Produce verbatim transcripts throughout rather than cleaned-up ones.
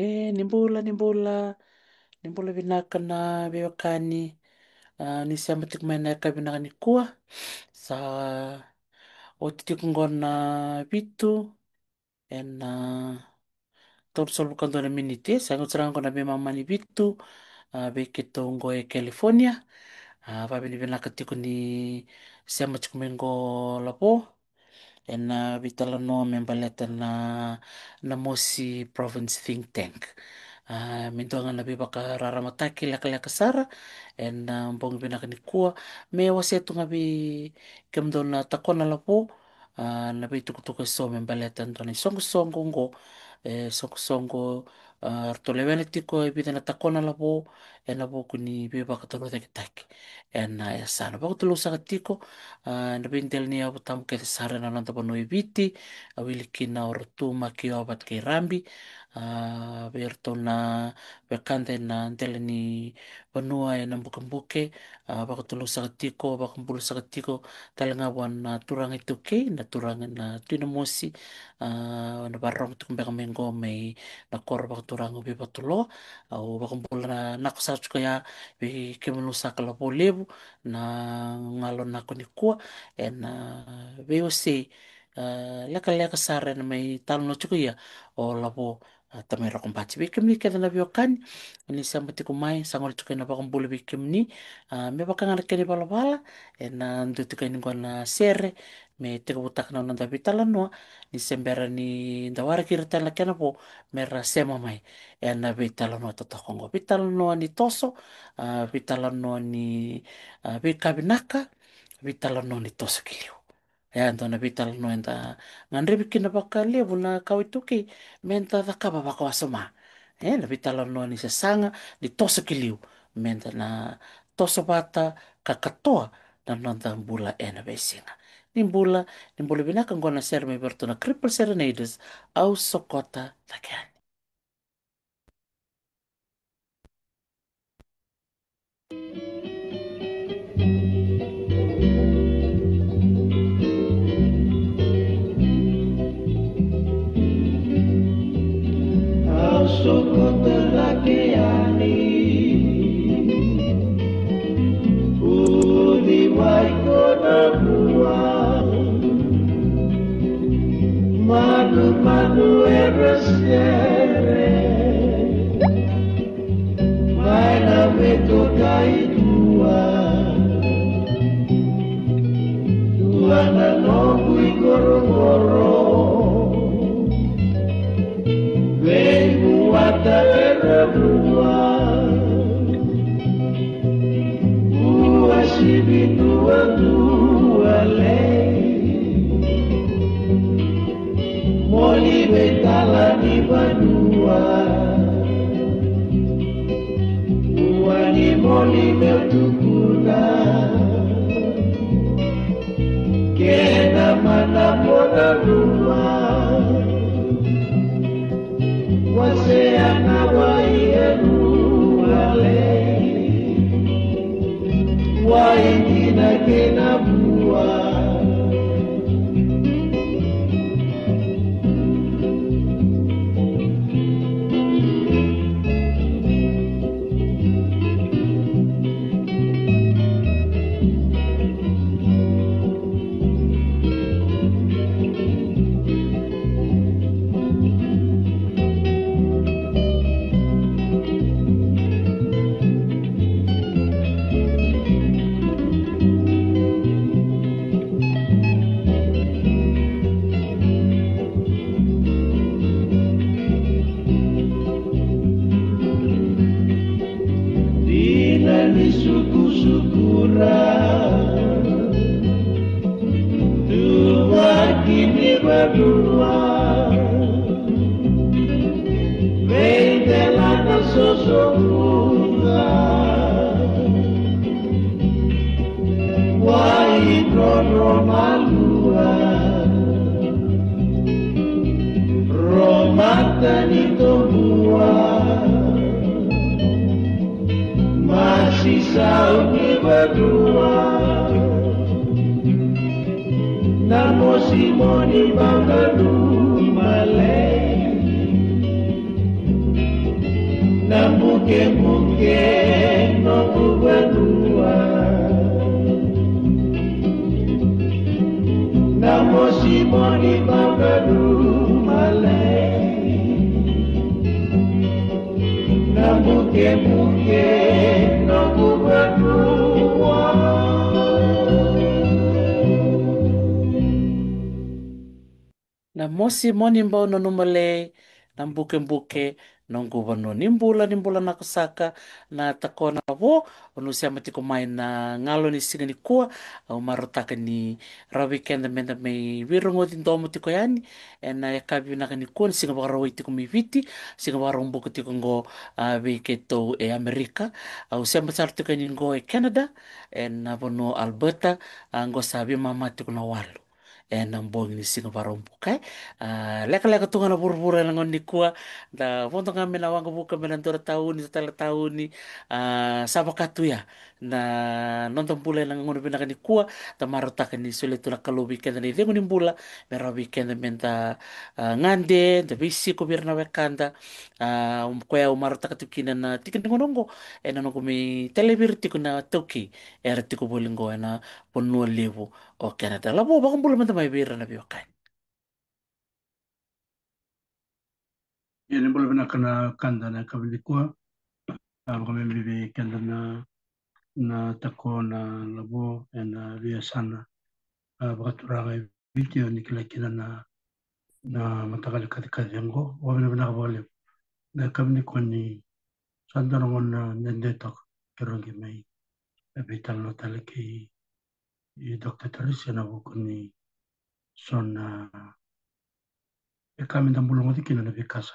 E, ni bula, ni bula, ni bula vinaka na veiwekani. A, ni sema tiko mai na yakavi vinaka nikua. Sa oti tiko qo na vitu ena tolusagavulu ka dua na miniti, sa qo sara qo na veimama ni vitu, a, vei keitou qo e California. A, vavinavinaka tiko ni sema tiko mai qo Lavo ena veitalanoa me baleta na, na Mosi Province Think Tank. A, me dua ga na veivakararamataki lekaleka sara ena bogi vinaka nikua, me wasea tu ga vei kemudou na Takona Lavo, a, na veitukutuku eso me baleta dua na isoqosoqo oqo, e, soqosoqo, a, ratou lewena tiko e vica na Takona Lavo ena vuku ni veivakatorocaketaki ena yasana. Vakatulewa saka tiko, a, na veidela ni yavu tabu kece sara ena noda vanua e Viti, a, wili kina o Rotuma, Kiova kei Rabi, a, vei iratou na wekada ena dela ni vanua ena bukebuke, a, vakatulewa saka tiko, vakabula saka tiko tale ga vua na turaga iTaukei, na turaga na Tui Namosi, a, na vakarorogo tiko beka mai qo mai na koro vakaturaga o Veivatuloa. Au vakabula na, nako saka tiko ya vei kemunu saka Lavo levu na galo nako nikua ena veiwasei, a, lekaleka sara ena mai talanoa tiko ia o Lavo, a, Tamai Rokobati. Vei kemuni kece na veiwekani ni sema tiko mai, sa gole tiko ena vakabula vei kemuni, a, me vaka ga na kena ivalavala ena dua tiko yani qo na sere me tekivutaka na noda veitalanoa, ni se bera ni da waraki ira tale na kena vo me ra sema mai ena veitalanoa totoka oqo. Veitalanoa ni toso, a, veitalanoa ni, a, veika vinaka, veitalanoa ni toso ki liu. E a dua na veitalanoa eda gadrevi kina vakalevu na kawa iTaukei me da cakava vakawasoma. E, na veitalanoa ni sasaga, ni toso ki liu, me da na toso vata ka katoa na noda bula ena veisiga. Ni bula, ni bula vinaka, qo na sere mai vei iratou na Cripple Serenaders, Au Sokota Cake Yani. Au sokota cake yani, uciwai ko na vua, manumanu era sere mai na vetokai dua. Dua na noqu iqoroqoro, veivuata era dua. Uasivi duadua lei, moli vei tala ni vanua. Ua ni moli meu tukuna, kena mana mo nanuma. Wasea na wai e rua lei, wai dina kei na vua. Dina ni sukusukura, tuvaki ni vanua, veidela na sosokuga. Wai drodro malua, romata ni tobua, masi sau ni vadua, na mosi moni vakadumalei. Na bukebuke noqu vanua, na mosi moni vakanumalei. Na bukebuke noqu vanua. Na mosi moni bau nanuma lei, na bukebuke noqu vanua. Ni bula, ni bula na kosaka, na takona na vo, o nu sema tiko mai na galo ni siga ni kua. Au marautaka ni rawa vei keda meda mai veirogoci domo tiko yani ena yakavi vinaka ni kua, ni siga Vakarauwai tiko mai Viti, siga Vakaraubuka tiko qo, a, vei keitou e Amerika. Au sema sara tiko yani qo e Canada, ena vanua Alberta, a, qo sa veimama tiko na walu ena bogi ni siga Vakaraubuka. A, lekaleka tu ga na vuravura ena gauna ni kua, da vodo ga mai na waqavuka, mai na dua na tauni, dua tale na tauni, a, sa vaka tu ya na noda bula ena gauna vinaka ni kua. Da marautaka ni solia tu na Kalou vei keda na icegu ni bula, me rawa vei keda meda, a, gade, da veisiko vei ira na wekada. A, koya au marautaka tu kina na tiki ni gauna oqo, ena noqu mai talevi ira tiko na taukei era tiko voli qo ena vanua levu o Canada. Lavo, vakabula mada mai vei ira na veiwekani. Ia, ni bula vinaka na wekada na yakavi ni kua. A, vakabibi vei keda na, na tako na Lavo ena veiyasana, a, vakaturaga e Viti, o ni kila kina na, na mataqali kacikaci oqo. Vakavinavinaka vakalevu na yakavi ni kua ni sa dua na gauna dede toka keirau qai mai veitalanoa tale kei Doctor Teresi ena vuku ni so na veika meda bula goci kina, na veika sa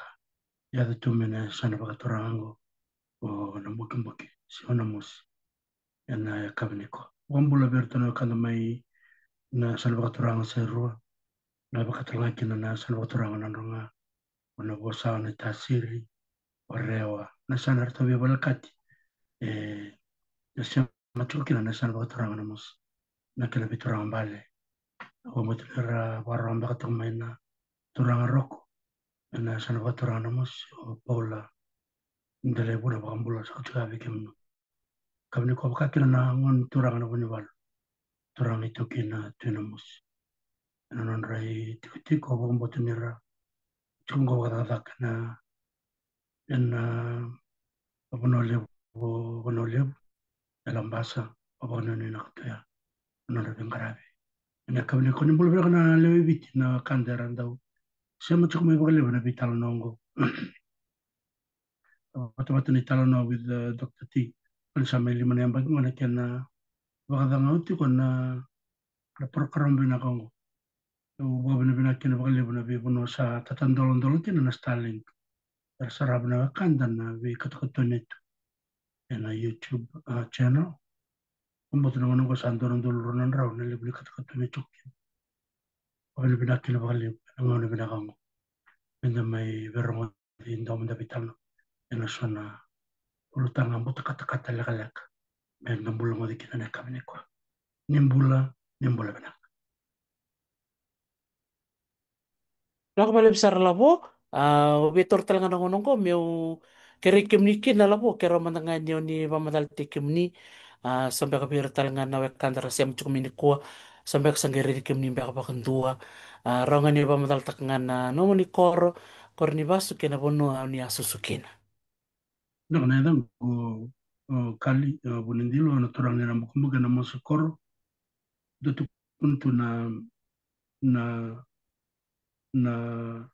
yaco tu mai na yasana vakaturaga oqo, o Nabukebuke se o Namosi, ena yakavi ni kua. Vakabula vei iratou na wekada mai na yasana vakaturaga sa i rua, na vaka tale ga kina na yasana vakaturaga Nadroga, o Navosa, o Naitasiri, o Rewa, na yasana eratou veivalekati. E, na sema tiko kina na yasana vakaturaga Namosi na kena veituraga bale. Au vakabauta ni ra vakarorogo beka tiko mai na turaga Roko ena yasana vakaturaga Namosi, o Paula Delaivu, na vakabula sa tiko vei kemuni. Yakavi ni kua vaka kina na gone turaga na Vunivalu, turaga iTaukei na Tui Namosi, ena nodra itikotiko. Au vakabauta ni ra tiko qo vakacakacaka ena, ena, a, Vanua Levu, Vanua Levu e Labasa, vakavinavinaka tu ya na nodra veiqaravi. Ena yakavi ni kua, ni bula vinaka na lewe i Viti, na wekada era dau sema tiko mai vakalevu ena veitalanoa oqo. Vatavata ni talanoa with, uh, Doctor T. Kua ni sa mai lima na yabaki qo na kena vakacagau tiko na, na program vinaka oqo. Au vakavinavinaka kina vakalevu na veivanua sa tatadoladola kina na Starlink. Era sarava na wekada na veikatokatoni tu ena YouTube, uh, channel. Au vakabauta na gauna oqo sa dua na udolu rua na drau na levu ni katokatoni tu kina. Vakavinavinaka kina vakalevu ena gauna vinaka oqo. Meda mai veirogoci domo, da veitalanoa ena so na ulutaga buta katakata lekaleka meda bula goci kina ena yakavi ni kua. Ni bula, ni bula vinaka. Vinaka vakalevu sara Lavo. A, au via taura tale ga na gauna oqo meu kerei kemuni kina Lavo, kerea mada ga ni o ni vakamacalataki kemuni. A, so beka vei ira tale ga na wekada ra sema tiko mai ni kua, so beka sa qai raici kemuni beka vakadua. A, rawa ga ni vakamacalataka ga na nomuni koro, koro ni vasu kei na vanua o ni a susu kina. Vinaka, na yacaqu o, o Kali, o Vunidilo, na turaga ni Nabukebuke, Namosi koro. Dau tukuna tu na, na, na,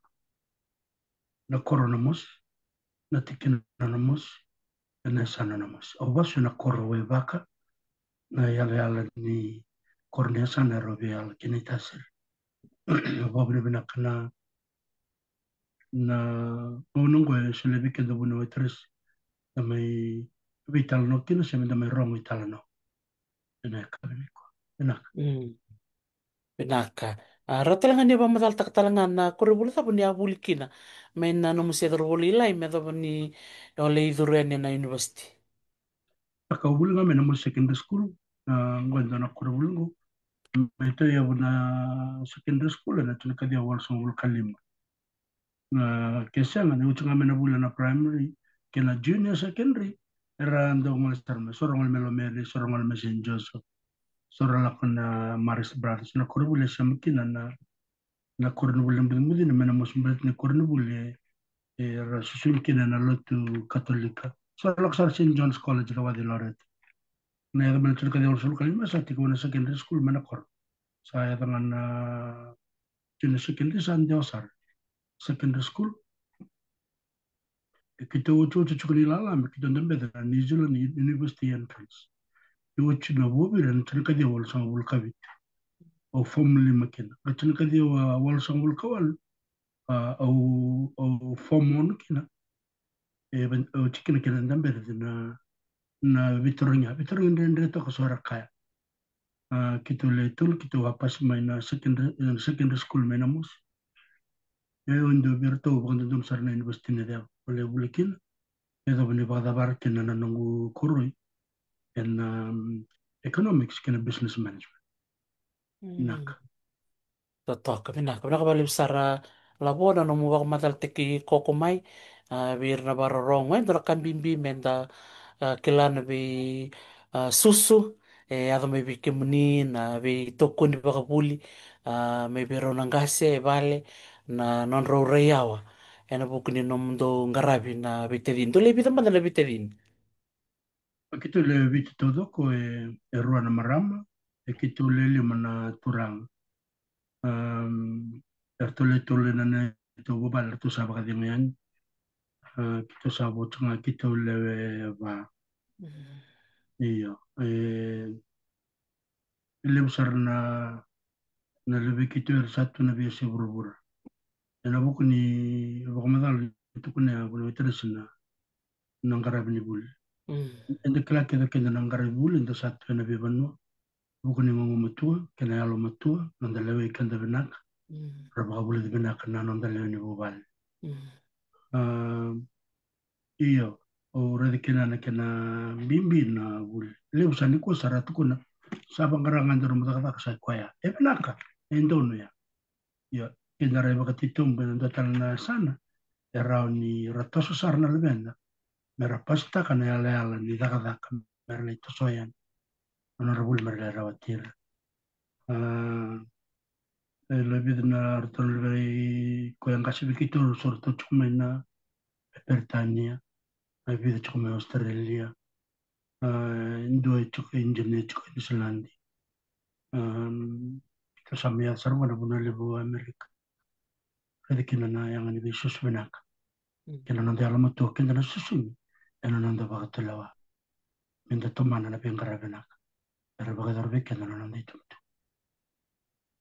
na koro Namosi, na tikina Namosi, ena yasana Namosi. Au vasu ena koro Waivaka, na yalayala ni koro ni yasana era veiyalayala kina i Tasiri. Au vakavinavinaka na, na gauna oqo e solia vei keda vuniwai Teresi, da mai veitalanoa kina se meda mai rogo italanoa ena yakavi ni kua. Vinaka. Mm. Vinaka. A, rawa tale ga ni vakamacalataka tale ga na koronivuli cava ni a vuli kina mai na nomu se cauravou lailai me yacova ni o lai curu yani ena university. Vinaka, au vuli ga mai Namosi Secondary School, a, oqo e dua na koronivuli oqo. Mai Taiyavu na secondary school ena tinikaciwa walusagavulu ka lima. A, ke sega, ni oti ga mai na vuli ena primary, kei na junior secondary, era dau gole sara mai, so ra gole mai Lomeri, so ra gole mai Saint Joseph, so ra lako na Marist Brothers, na koronivuli e sema kina na, na koronivuli na bucibuci, na mena mosi baleta ni koronivuli e, era susugi kina na lotu Katolika. So ra lako sara Saint John's College, Rawati, Loreto. Na yaco mai na tinikaciwa walusagavulu ka lima sa tiko na secondary school mai na koro. Sa yaco ga na junior secondary sa dewa sara. Secondary school. E keitou otioti tiko ni lala me keitou da beca na New Zealand University entrance. E oti na vuavira na tinikaciwa walusagavulu ka vitu. Au form lima kina. Na tinikaciwa walusagavulu ka walu, a, au, au form ono kina. E, au tikina kina da beca na, na veitarogi, veitarogi dredre toka so era kaya. A, keitou le tolu, keitou a pasi mai na secondary, na secondary school mai na mosi. E, au dau vei iratou vakadodonu sara na university na ceva. Au le vuli kina. E yacova ni vakacavara kina na noqu koroi ena, um, economics kei na business management. Vinaka. Totoka, vinaka. Vinaka vakalevu sara Lavo na nomu vakamacalataki koko mai, a, vei ira na vakarorogo. E dua na ka bibi me da, a, kila na vei, a, susu e yaco mai vei kemuni, na veitokoni vakavuli, a, mai vei rau na qase e vale, na nodrau rai yawa ena vuku ni nomudou qaravi na veitacini. Dou le vica mada na veitacini? A, keitou le vitu taucoko, e, e rua na marama, e keitou le lima na turaga. Um, eratou le tolu na neitou vuvale, eratou sa vakacegu yani. A, keitou sa vo tu ga, keitou lewe va. Mm. Io, e, e levu sara na, na lewe keitou era sa tu na veiyasai vuravura. Ena vuku ni vakamacala ni tukuna ya vua na veitarasi na, na qaravi ni vuli. Mm. Eda kila kece keda na qaravi vuli, eda sa tu ena veivanua. Vuku ni gugumatua kei na yalomatua, noda lewai keda vinaka. Mm. Ra vakavulici vinaka na noda lewe ni vuvale. Mm. A, io, au raica kina na kena bibi na vuli. Levu sa nikua sa ra tukuna, sa vaqara ga e dua nomu cakacaka sa koya. E vinaka, e donu ya. Io, keda rai vakatitobu ena dua tale na yasana, e rawa ni ra toso sara na luveda me ra pasitaka na yalayala ni cakacaka me ra lai toso yani na nodra vuli me ra lai rawati ira. A, e lewe vica na ratou na luvei koya qase vei keitou, so ratou tiko mai na Peritania, a vica tiko mai Australia, a, dua e tiko e India, e tiko e Niusiladi. Um, keitou sa mai yaco sara vua na vanua levu o Amerika. Raici kina na yaga ni veisusu vinaka. Mm. Kei na noda yalomatua, keda na susugi ena noda vakatulewa. Me da tomana na veiqaravi vinaka era vakayacora vei keda na noda itubutubu.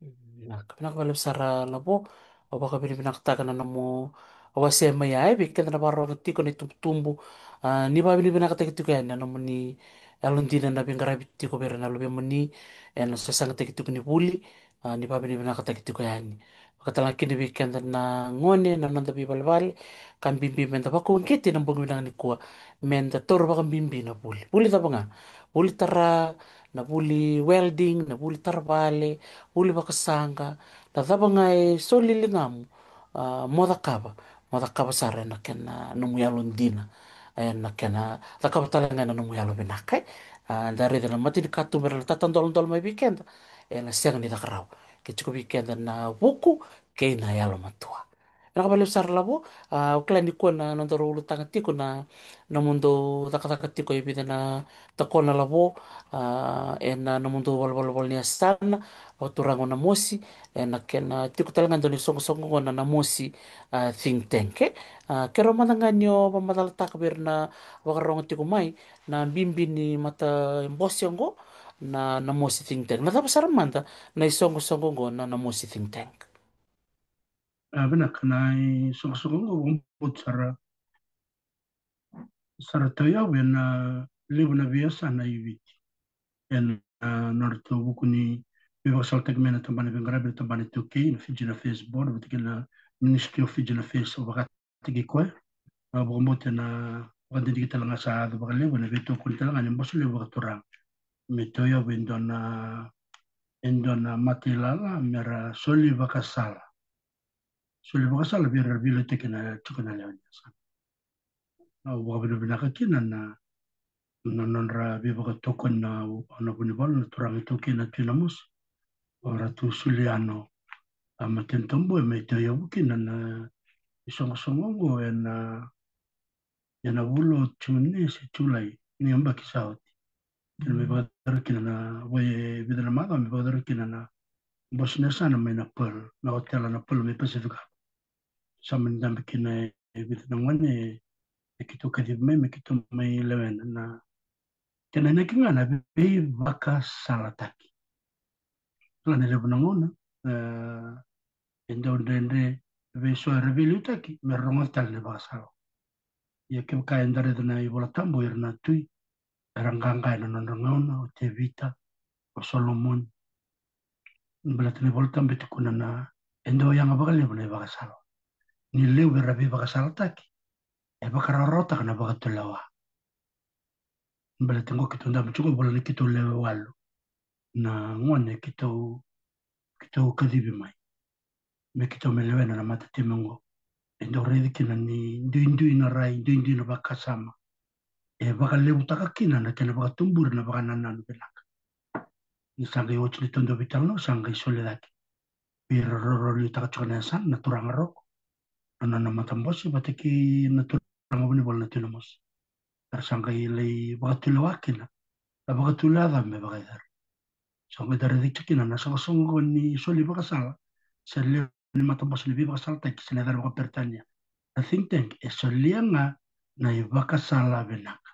Mm, vinaka, vinaka vakalevu sara Lavo. Au vakavinavinakataka na nomu, au wasea mai ya, e, vei keda na vakarorogo tiko na itubutubu. A, ni vakavinavinakataki tiko yani na nomuni yalodina na veiqaravi tiko vei ira na luvemuni ena sasagataki tiko ni vuli. A, ni vakavinavinakataki tiko yani. Vakatalega kina vei keda na gone, na noda veivalevale, ka bibi me da vakauqeti ena bogi vinaka nikua, me da taura vakabibi na vuli. Vuli cava ga? Vuli tara, na vuli welding, na vuli tara vale, vuli vakasaqa, na cava ga e soli ligamu, a, mo cakava, mo cakava sara ena kena nomu yalodina, ena kena cakava talega ena nomu yalo vinaka, e. A, da raica na matanikatuba era na tatadolodolo mai vei keda, ena sega ni caka rawa ke tiko vei keda na vuku kei na yalomatua. Vinaka vakalevu sara Lavo. A, au kila nikua na nodaru ulutaga tiko na nomudou cakacaka tiko e vica na takona Lavo, a, ena nomudou valenivolavola ni yasana vakaturaga o Namosi, ena kena tiko talega e dua na isoqosoqo oqo na Namosi, a, think tank, e. A, keirau mada ga ni o vakamacalataka vei ira na vakarorogo tiko mai na bibi ni matabose oqo, na, Namosi think tank. Na cava sara mada na isoqosoqo oqo na Namosi think tank? A, vinaka, na isoqosoqo oqo vakabauta sara, sara tauyavu ena levu na veiyasana i Viti. Ena, a, nodratou vuku ni veivakasalataki mai na tabana veiqaravi, na tabana iTaukei, na Fijian Affairs Board, vata kei na Ministry of Fijian Affairs, au vakataki koya. A, vakabauta ena vakadidike talega sa yaco vakalevu ena veitokoni talega ni Bose Levu Vakaturaga me tauyavu e dua na, e dua na matailala me ra soli vakasala. Soli vakasala vei ira era veiliutaki ena tiko na lewe ni yasana. au vakavinavinaka kina na, na nodra veivakatokoni na, na Vunivalu, na turaga iTaukei na Tui Namosi. O Ratu Suliano, a, Matenitobu, e mai tauyavu kina na isoqosoqo oqo ena, ena vula o June se Julai ni yabaki sa oti. Kena mai vakayacori kina na, vo e vica na macawa mai vakayacori kina na bose ni yasana mai na Pearl, na otela na Pearl mai Pasifika. Sa mani dabe kina e vica na gone, e keitou kacivi mai me keitou mai lewena na kena inaki ga na veivakasalataki. Kila ni levu na gauna, e, e dau dredre vei so era veiliutaki me ra rogoca tale na ivakasala. Ia kevaka eda raica na iVola Tabu, ira na tui era qaqa ena nodra gauna, o Tevita, o Solomoni. Baleta na iVola Tabu e tukuna na, e dau yaga vakalevu na ivakasala. Ni levu era veivakasalataki, e vakarawarawataka na vakatulewa. Baleta qo keitou dabe tiko, vula ni keitou lewe walu na gone keitou, keitou kacivi mai me keitou mai lewena na matatimi oqo. E dau raici kina ni duidui na rai, duidui na vakasama. E vakalevutaka kina na kena vakatuburi na vakanananu vinaka. Ni sa qai oti ni tou dau veitalanoa, sa qai soli cake vei ira rau liutaka tiko na yasana, na turaga Roko, na nona matabose vata kei na turaga Vunivalu na Tui Namosi. Era sa qai lai vakatulewa kina na vakatulewa ca me vakayacori. Sa qai da raica tiko kina na soqosoqo ni soli vakasala, se lewe ni matabose ni veivakasalataki, se na yacana vakaperitania na think tank, e solia ga na ivakasala vinaka.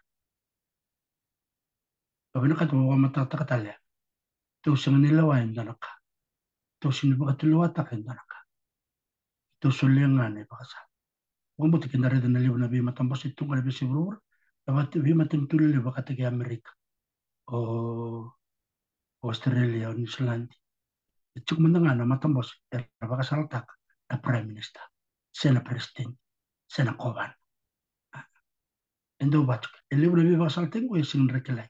Ka vinakata mo vakamatatataka tale, tou sega ni lewa e dua na ka, tou sega ni vakatulewataka e dua na ka, tou solia ga na ivakasala. Vakabauta ke da raica na levu na veimatabose tu ga na veiyasai vuravura, na vata, veimatanitu lelevu vakataki Amerika, o, o Australia, o New Zealand. E tiko mada ga na matabose era vakasalataka na Prime Minister, se na President, se na kovana. E dau vatuka. E levu na veivakasalataki qo e sega ni ra kilai.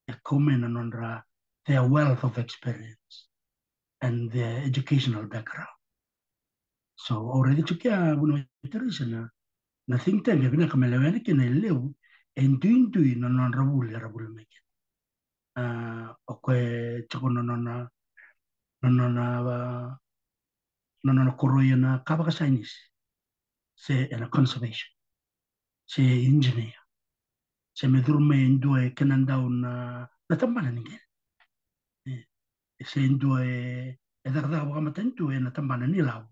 E kau mai na nodra, their wealth of experience and their educational background. So, au raica tiko ya, Vunivalu Teresa, na, na think tank e vinaka me lewena kina e levu, e duidui na nodra vuli era vuli mai kina. A, o koya e tiko na nona, na nona, a, na nona koroi ena ka vakasaienisi, se ena conservation, se engineer, se me curu mai e dua e kena dau na, na tabana ni qele. E, se dua e, e cakacaka vakamatanitu ena tabana ni lavo,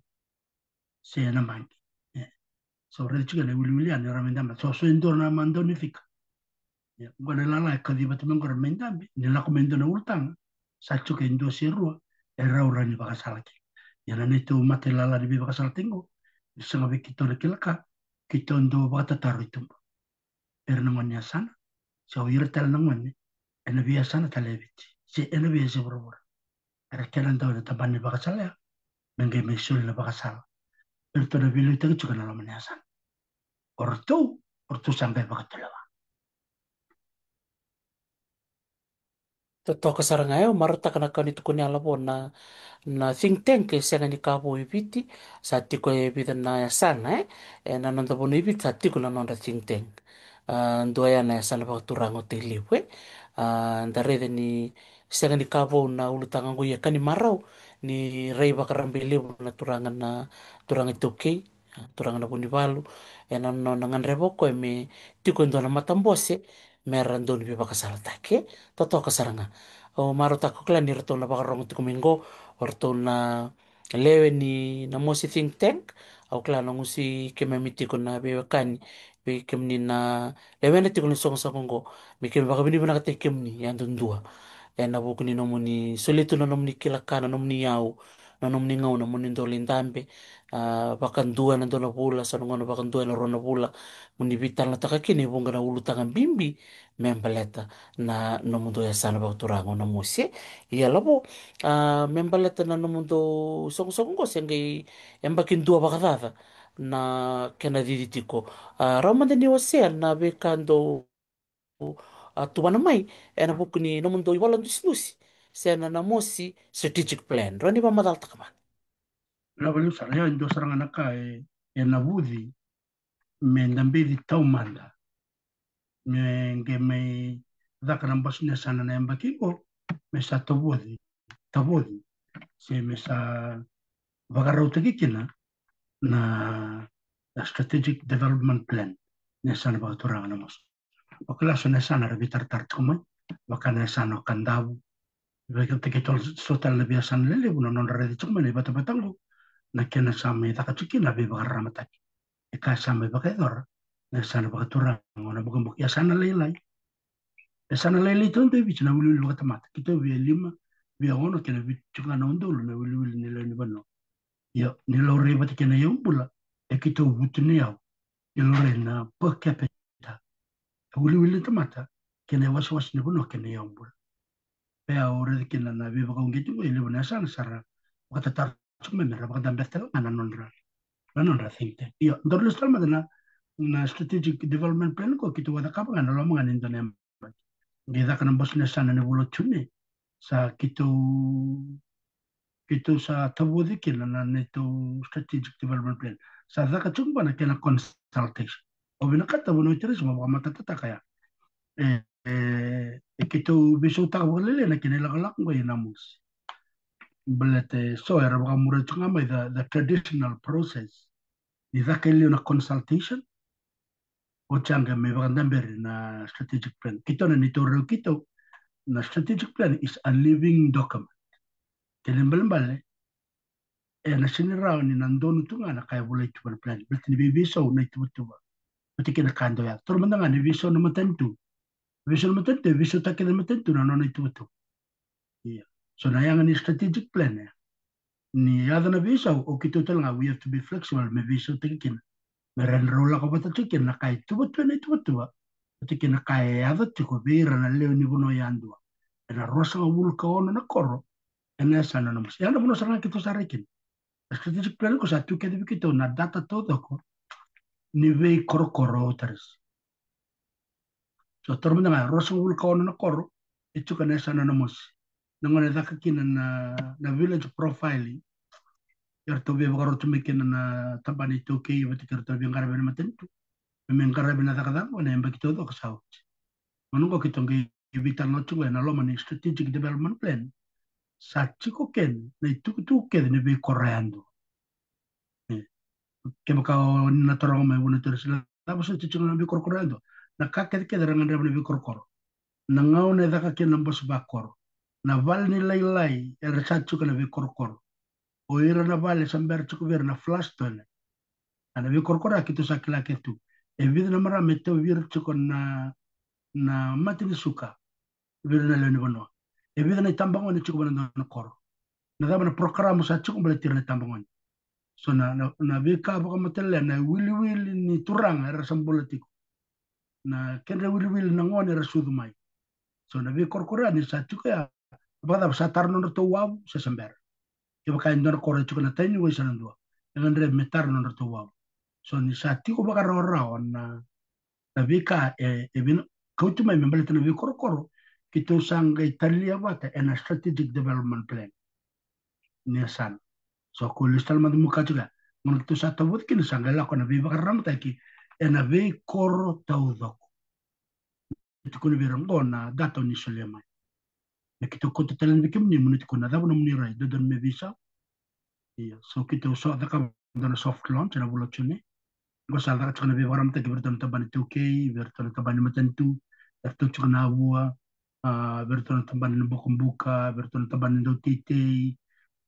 se na banki. E. So, raica tiko na iwiliwili yani, ra mai dabe. So, so e dua na madau ni fika. Ia, qo na ilala e kaciva tu mai qo, ra mai dabe, ni lako mai dua na ulutaga, sa tiko e dua se rua e rawa ni vakasala kina. Ia na neitou matailala ni veivakasalataki qo, ni sega vei keitou na kila ka, keitou dau vakatataro i tuba. Era na gone ni yasana, se o ira tale na gone ena veiyasana tale e Viti, se ena veiyasai vuravura. Era kena dau ena tabana ni vakasala ya, me qai mai soli na vakasala. Eratou na veiliutaki tiko ena loma ni yasana. O ratou, o ratou sa qai vakatulewa. Totoka sara ga, e, au marautaka na ka ni tukuni yalavo na, na think tank e sega ni ka vou e Viti, sa tiko e vica na yasana, e. E na noda vanua e Viti sa tiko na nodra think tank. A, dua ya na yasana vakaturaga o Tailevu, e. A, da raica ni sega ni ka vou na ulutaga qo, ia ka ni marau ni rai vakarabailevu na turaga, na turaga iTaukei, a, turaga na Vunivalu, e na nona gadreva o koya me tiko e dua na matabose me ra dau ni veivakasalataki, e. Totoka sara ga. Au marautaka, au kila ni ratou na vakarorogo tiko mai qo, o ratou na lewe ni Namosi think tank, au kila na gusu i keimami tiko na veiwekani, vei kemuni na lewena tiko na soqosoqo qo, me keimami vakavinavinakataki kemuni yadudua. E na vuku ni nomuni solia tu na nomuni kila ka, na nomuni iyau, na nomuni gauna mo ni dau lai dabe, a, vakadua e na dua na vula, so na gauna vakadua e na rua na vula, mo ni veitalanoataka kina e vuqa na ulutaga bibi me baleta na nomudou yasana vakaturaga o Namosi. Ia lavo, a, me baleta na nomudou soqosoqo qo se qai yabaki dua vakacaca na kena cici tiko. A, rawa mada ni wasea na veika dou, a, tuvana mai e na vuku ni nomudou ivola dusidusi se na Namosi strategic plan. Rawa ni vakamacalataka mada. Na valiu sara, ia e dua sara ga na ka e, e navuci me da beci taumada me qai mai caka na bose ni yasana na yabaki qo, me sa tavoci, tavoci, se me sa vakarautaki kina na, na strategic development plan ni yasana vakaturaga na Mosi. O kila so na yasana era veitaratara tiko mai, vaka na yasana o Kadavu, vei keda keitou so tale na veiyasana lelevu na nodra raici tiko mai na ivatavata qo, na kena sa mai caka tiko kina na veivakararamataki. E ka sa mai vakayacora na yasana vakaturaga, na bukabuka yasana lailai. Yasana lailai taudua e Viti na wiliwili vakatamata, keitou via lima, via ono kei na vitu tiko ga na udolu na wiliwili ni lewe ni vanua. Ia, ni laurai vata kei na iyau bula, e keitou vutuniyau ni laurai na per capita, e wiliwili ni tamata kei na iwasewase ni vanua kei na iyau bula. Pe au raica kina na veivakauqeti qo, e levu na yasana sa ra vakatataro tiko mai me ra vakadabetaka ga na nodra, na nodra think tank. Io, daru lesu tale mada na, na strategic development plan qo keitou a cakava ga na loma ga ni dua na yabaki. Qai caka na bose ni yasana ena vula o June, sa keitou, keitou sa tavoci kina na neitou strategic development plan. Sa caka tiko ga na kena consultation. Au vinakata vua na weteresi mo vakamatatataka ya. E, e, e keitou veisautaka vakalailai na kena ilakolako qo ena Mosi. Baleta e so era vakamuria tiko ga mai the, the traditional process. Ni caka e liu na consultation, oti ya qai mai vakadaberi na strategic plan. Keitou na neitou raici keitou, na strategic plan is a living document. Kena ibalebale, e na sega ni rawa ni na donu tu ga na ka e volai tu ena plan. Baleta ni veiveisau na ituvatuva vata kei na ka e dau yaco. Taura mada ga ni veisau na matanitu. Veisau na matanitu, e veisautaka kece na matanitu na nona ituvatuva. Ia. So na yaga ni strategic plan ya, ni yaco na veisau, o keitou tale ga, we have to be flexible me veisautaki kina. Me rawa ni rau lako vata tiko kina na ka e tuvatuva, na ituvatuva vata kei na ka e yaco tiko vei ira na lewe ni vanua yadua ena ruasagavulu ka ono na koro ena yasana na Mosi. Ya na vanua sara ga keitou sa rai kina. Na strategic plan qo sa tu kece vei keitou na data taucoko ni veikorokoro, weteresi. So taura mada ga, ruasagavulu ka ono na koro e tiko ena yasana na Mosi. Na gauna e caka kina na, na village profiling, eratou via vakarota mai kina na tabana iTaukei vata kei iratou na veiqaravi ni matanitu me mai qaravi na cakacaka qo ena yabaki taucoko sa oti. Gauna qo keitou qai veitalanoa tiko ena loma ni strategic development plan, sa tiko kina na itukutuku kece ni veikoro yadua. E, kevaka o ni na taroga mai vua na weteresi, na cava soti e tiko na veikorokoro yadua? Na ka kecekece era gadreva na veikorokoro, na gauna e caka kina na bose vakoro, na vale ni lailai era sa tiko na veikorokoro, o ira na vale sa bera tiko vei ira na flush toilet. A, na veikorokoro ya keitou sa kila kece tu. E vica na marama e tauvi ira tiko na, na mate ni suka vei ira na lewe ni vanua? E vica na itabagone tiko ena dua na koro? Na cava na porokaramu sa tiko baleti ira na itabagone? So na, na, na veika vakamatailalai, na wiliwili ni turaga era sa bula tiko, na kedra wiliwili na gone era sucu mai. So na veikorokoro ya ni sa tiko ya, vakacava, sa tara nodratou wavu se sa bera? Kevaka e dua na koro e tiko na tai ni wai se na dua, e gadrevi me tara nodratou wavu. So ni sa tiko vakarawarawa na, na veika e, e vina, kauti mai me baleta na veikorokoro, keitou sa qai talia vata ena strategic development plan ni yasana. So ko lesu tale mada mo kaya tiko ya, gauna keitou sa tavoci kina, sa qai lako na veivakararamataki ena veikoro taucoko. Tukuna vei ira qo na data o ni solia mai. Me keitou kauta tale yani vei kemuni mo ni tukuna na cava nomuni rai, dodonu me veisau. Ia, so keitou sa cakava dua na soft launch ena vula o June. Qo sa caka tiko na veivakararamataki vei iratou na tabana iTaukei, vei iratou na tabana ni matanitu, vei iratou tiko na Avua, a, vei iratou na tabana ni bokobuka, vei iratou na tabana ni dauteitei,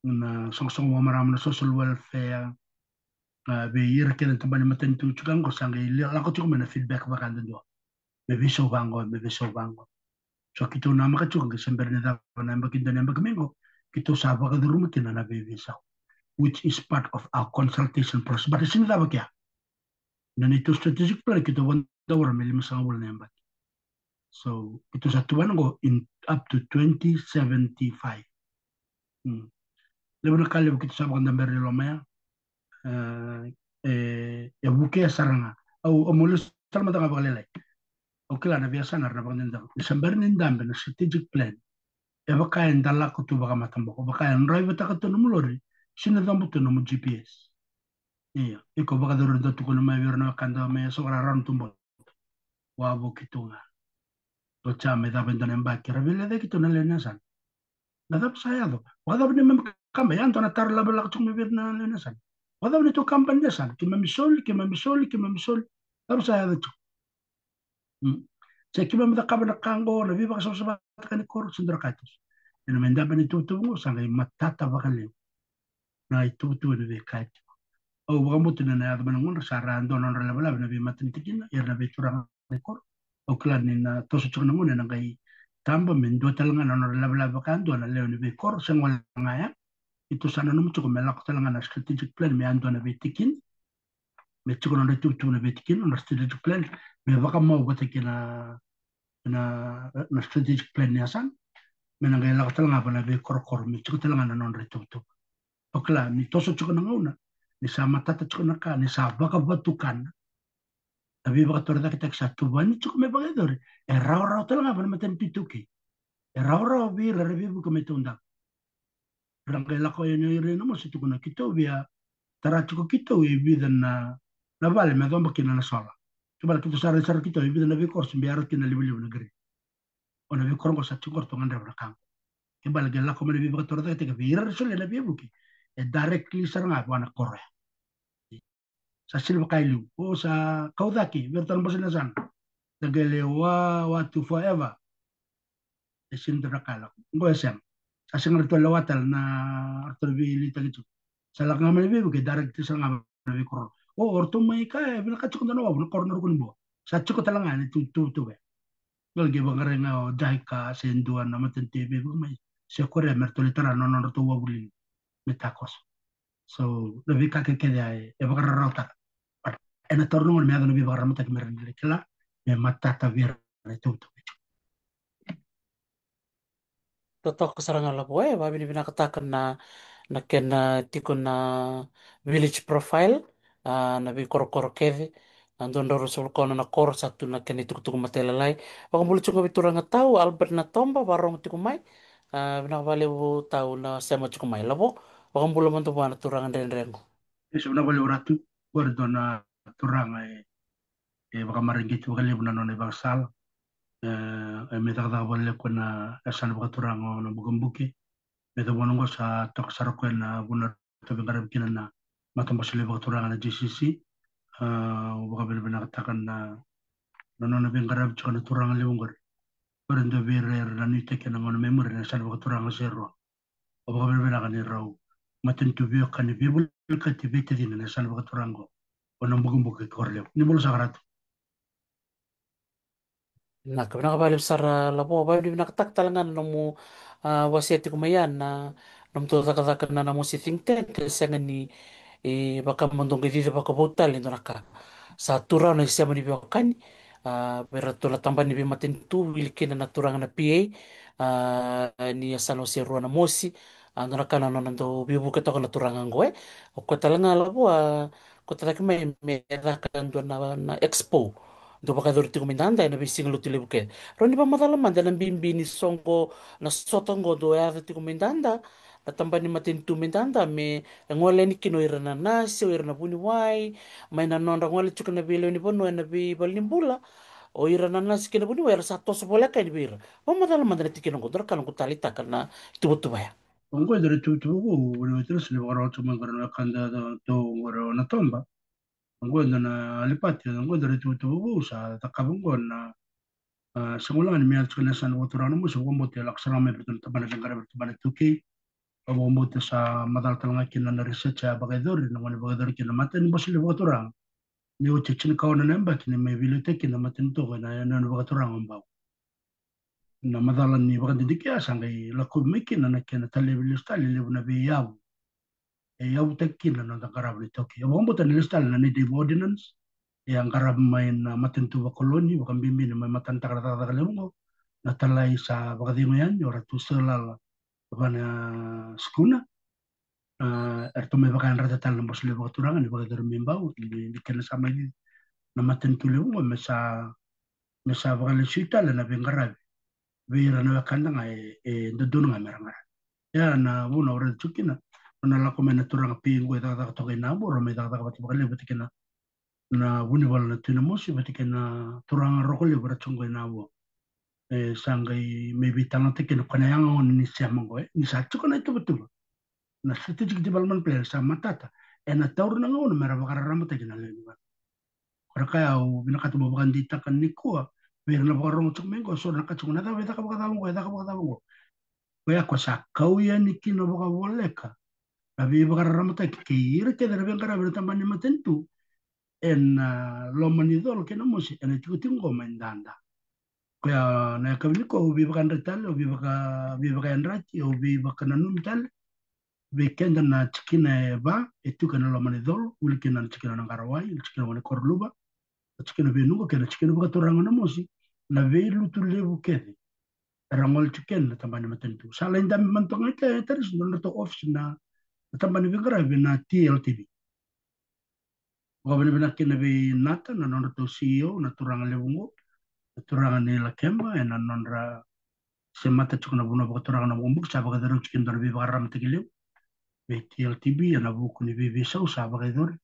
na soqosoqo vakamarama, na social welfare, a, vei ira kece na tabana ni matanitu tiko qo, sa qai lako tiko mai na feedback vakayadudua. Me veisau vaqo, me veisau vaqo. So keitou namaka tiko qai se bera ni cava na yabaki, dua na yabaki mai qo, keitou sa vakacuruma kina na veiveisau, which is part of our consultation process. But e sega ni cava kea. Na neitou strategic plan keitou vakadavora me limasagavulu na yabaki. So keitou sa tuvana qo in up to twenty seventy-five. Hmm. Levu na ka levu keitou sa vakadabera i loma ya. E, e, e vukea sara ga. Au, au mo lesu tale mada ga vakalailai. Au kila na veiyasana era na vakadinadina. Ni sa bera ni dabe na strategic plan, e vaka eda lako tu vakamataboko, vaka e draivataka tu nomu lori, sega ni coba tu nomu G P S. Io, iko vakacuru dau tukuna mai vei ira na wekada mai eso, ra rawa na tuba. Wavoki tu ga. Oti ya me cava e dua na yabaki, ra veilecayaki tu na lewe ni yasana. Na cava sa yaco? Vakacava ni mami kaba, ya dua na taro lavalava tiko mai vei ira na lewe ni yasana. Vakacava ni tu kaba ni yasana? Keimami soli, keimami soli, keimami soli. Cava sa yaco tiko? Mm. Se keimami cakava na ka qo, na veivakasavasavataka ni koro, se dua na ka e toso. Ena me dabe na ituvatuva qo, sa qai matata vakalevu na ituvatuva ni veika e tiko. Au vakabauta ni na yaco mai na gauna sa ra dua na nodra lavelave na veimatanitikina, ira na veituraga ni koro. Au kila ni na toso tiko na gauna ena qai taba me dua tale ga na nodra lavelave vakadua na lewe ni veikoro, se gole ga ya. Ito sa nanuma tiko me lako tale ga na strategic plan me yadua na veitikina. Me tiko na nodra ituvatuva na veitikina, na strategic plan, me vakamau vata kei na, na, na strategic plan ni yasana. Me na qai lako tale ga va na veikorokoro, me tiko tale ga na nodra ituvatuva. O kila, ni toso tiko na gauna, ni sa matata tiko na ka, ni sa vakavatukana. Na veivakatorocaketaki sa tuvani tiko me vakayacori. E rawarawa tale ga va na matanitu iTaukei. E rawarawa vei ira era veivuke mai taudaku. Ra qai lako yani o ira na mosi tukuna, keitou via tara tiko keitou e vica na, na vale me coba kina na sola. Ke vale keitou sa rai sara keitou e vica na veikoro se bera kina livaliva na green. O na veikoro qo sa tiko qo ratou gadreva na ka qo. Ke vale qai lako mai na veivakatorocaketaki vei ira era solia na veivuke. E directly sara ga vua na koro ya. Sa sili vaka e liu. O sa kau cake vei iratou na bose ni yasana. Da qai lewa, wa tu forever. E sini dua na ka e lako. Qo e sega. Sa sega ratou lewa tale na ratou na veiliutaki tu. Sa lako ga mai na veivuke, direct sara ga na veikoro. O, o ratou mai ka, e vinaka tiko dua na wavu, na koro na ruku ni bua. Sa tiko tale ga na tu, tu, tu, e. Qai qai vaqarai ga o JICA se dua na matanitu e veivuke mai. Se Korea, me ratou lai tara na nodratou wavu lili. Me takoso. So, na veika kece ya e, e vakararawataka. But, ena taura na gauna me yaco na veivakararamataki me ra na lai kila, me matata vei ira na ituvatuva. Totoka sara ga Lavo, e, vakavinavinakataka na, na kena tiko na village profile, a, na veikorokoro kece, na dua na drau ruasagavulu ka ono na koro sa tu na kena itukutuku matailalai. Vakabula tiko ga vei turaga tau, Albert Natoba, vakarorogo tiko mai, a, vinaka vakalevu tau na sema tiko mai. Lavo, vakabula mada vua na turaga dredre qo. Eso, vinaka vakalevu Ratu, qori dua na turaga e, e vakamareqeti vakalevu na nona ivakasala. E, e me cakacaka vakalevu ena yasana vakaturaga o Nabukebuke. Me yacova na qo sa toka sara koya na vanua ratou veiqaravi kina na matabose levu vakaturaga na JCC. A, au vakavinavinakataka na, na nona veiqaravi tiko na turaga levu qori. Qori dua vei ira era na nuitaki ena gauna mai muri ena yasana vakaturaga o Serua. Au vakavinavinaka ni rau matanitu veiwekani veivolekati veitacini ena yasana vakaturaga o Nabukebuke kei Korolevu. Ni bula saka Ratu. Vinaka, vinaka vakalevu sara Lavo, vakavinavinakataka tale ga na nomu, a, wasea tiko mai ya na nomutou cakacaka na, na Namosi think tank, e sega ni, e, vaka mo dou qai cici vakavou tale e dua na ka. Sa tu rawa na isema ni veiwekani, a, vei iratou na tabana ni veimatanitu, wili kina na turaga na PA, a, ni yasana o Serua Namosi, a, dua na ka na nona dau veivuke toka na turaga qo, e. O koya tale ga Lavo, a, koya tale ga me, me caka dua na, na expo. Dau vakayacori tiko mai dada ena veisiga Lotulevu kece. Rawa ni vakamacala mada na bibi ni soqo, na sota qo dau yaco tiko mai dada, na tabana ni matanitu mai dada, me gole yani kina o ira na nasi, o ira na vuniwai, mai na nodra gole tiko na veilewe ni vanua ena veivalenibula, o ira na nasi kei na vuniwai era sa toso voleka yani vei ira. Vakamacala mada na tikina qo, dua na ka noqu taleitaka na tuvatuva ya. Oqo e dua na ituvatuva vou, vuniwai tale sa ni vakarau tiko mai qori na wekada, dau qori o Natoba. Oqo e dua na alipati, oqo e dua na ituvatuva vou sa cakava oqo na, a, sa gole ga ni me yaco tiko na yasana vakaturaga Namosi, vakabauta e lako sara ga mai vei iratou na tabana veiqaravi, tabana iTaukei. Au vakabauta sa macala tale ga kina na research a vakayacori, na gauna e vakayacori kina na matanibose levu vakaturaga. Ni oti e tinikaono na yabaki ni mai veiliutaki kina na matanitu qo ena, ena, ena vakaturaga o Bau. Na macala ni vakadidike ya sa qai lakovi mai kina na kena talevi lesu tale e levu na veiyavu e yavutaki kina na noda qaravi na iTaukei. Au vakabauta ni lesu tale na Native Ordinance e a qaravi mai na matanitu vakoloni, vakabibi na mai matanataka na cakacaka levu qo, na talai sa vakacegu yani o Ratu Sir Lala Vanaskuna. A, eratou mai vakayadrata tale na bose levu vakaturaga ni vakayacori mai Bau, ni, ni kena sa mai cici na matanitu levu qo me sa, me sa vakalesui tale na veiqaravi vei ira na wekada ga e, e dodonu ga me ra qaravi. Ia na vuna au raica tiko kina, Nona lako mai na turaga Pi qo e cakacaka toka i Navua, rau mai cakacaka vata vakalevu vata kei na, na Vunivalu na Tui Namosi vata kei na turaga Rokolevu era tu qo i Navua. E sa qai mai veitalanoataki kina ko na yaga gona ni sema qo, e, ni sa tiko na ituvatuva na strategic development plan, sa matata. Ena taura na gauna mera vakararamataki na lewe ni vanua. Ko na ka au vinakata mo vakadeitaka nikua vei ira na vakarogo tiko mai qo, so na ka tiko na cava e caka vakacava qo, e caka vakacava qo. Koya ko sa kau yani kina vakavoleka na veivakararamataki kei ira kece na veiqaravi na tabana ni matanitu ena loma ni colo kei Namosi ena tikotiko qo mai Dada. Koya na yakavi nikua au veivakayadrati tale, au veivaka, veivakayadrati, au veivakananumi tale vei keda na tikina e va e tiko ena loma ni colo, vuli kina na tikina o Naqarawai, na tikina o Wanikororuva, na tikina o Venuqo kei na tikina vakaturaga o Namosi, na veilutu levu kece era gole tiko kina na tabana ni matanitu. Sa lai dabe mada toka ga kina e Tarisi, na nodratou ofisi na, na tabana ni veiqaravi na T L T V. Vakavinavinaka kina vei Nata, na nodratou C E O, na turaga levu qo, na turaga ni Lakeba, ena nodra semata tiko na vanua vakaturaga na Vukabuka, sa vakacerei tiko e dua na veivakararamataki levu vei T L T V ena vuku ni veiveisau sa vakayacori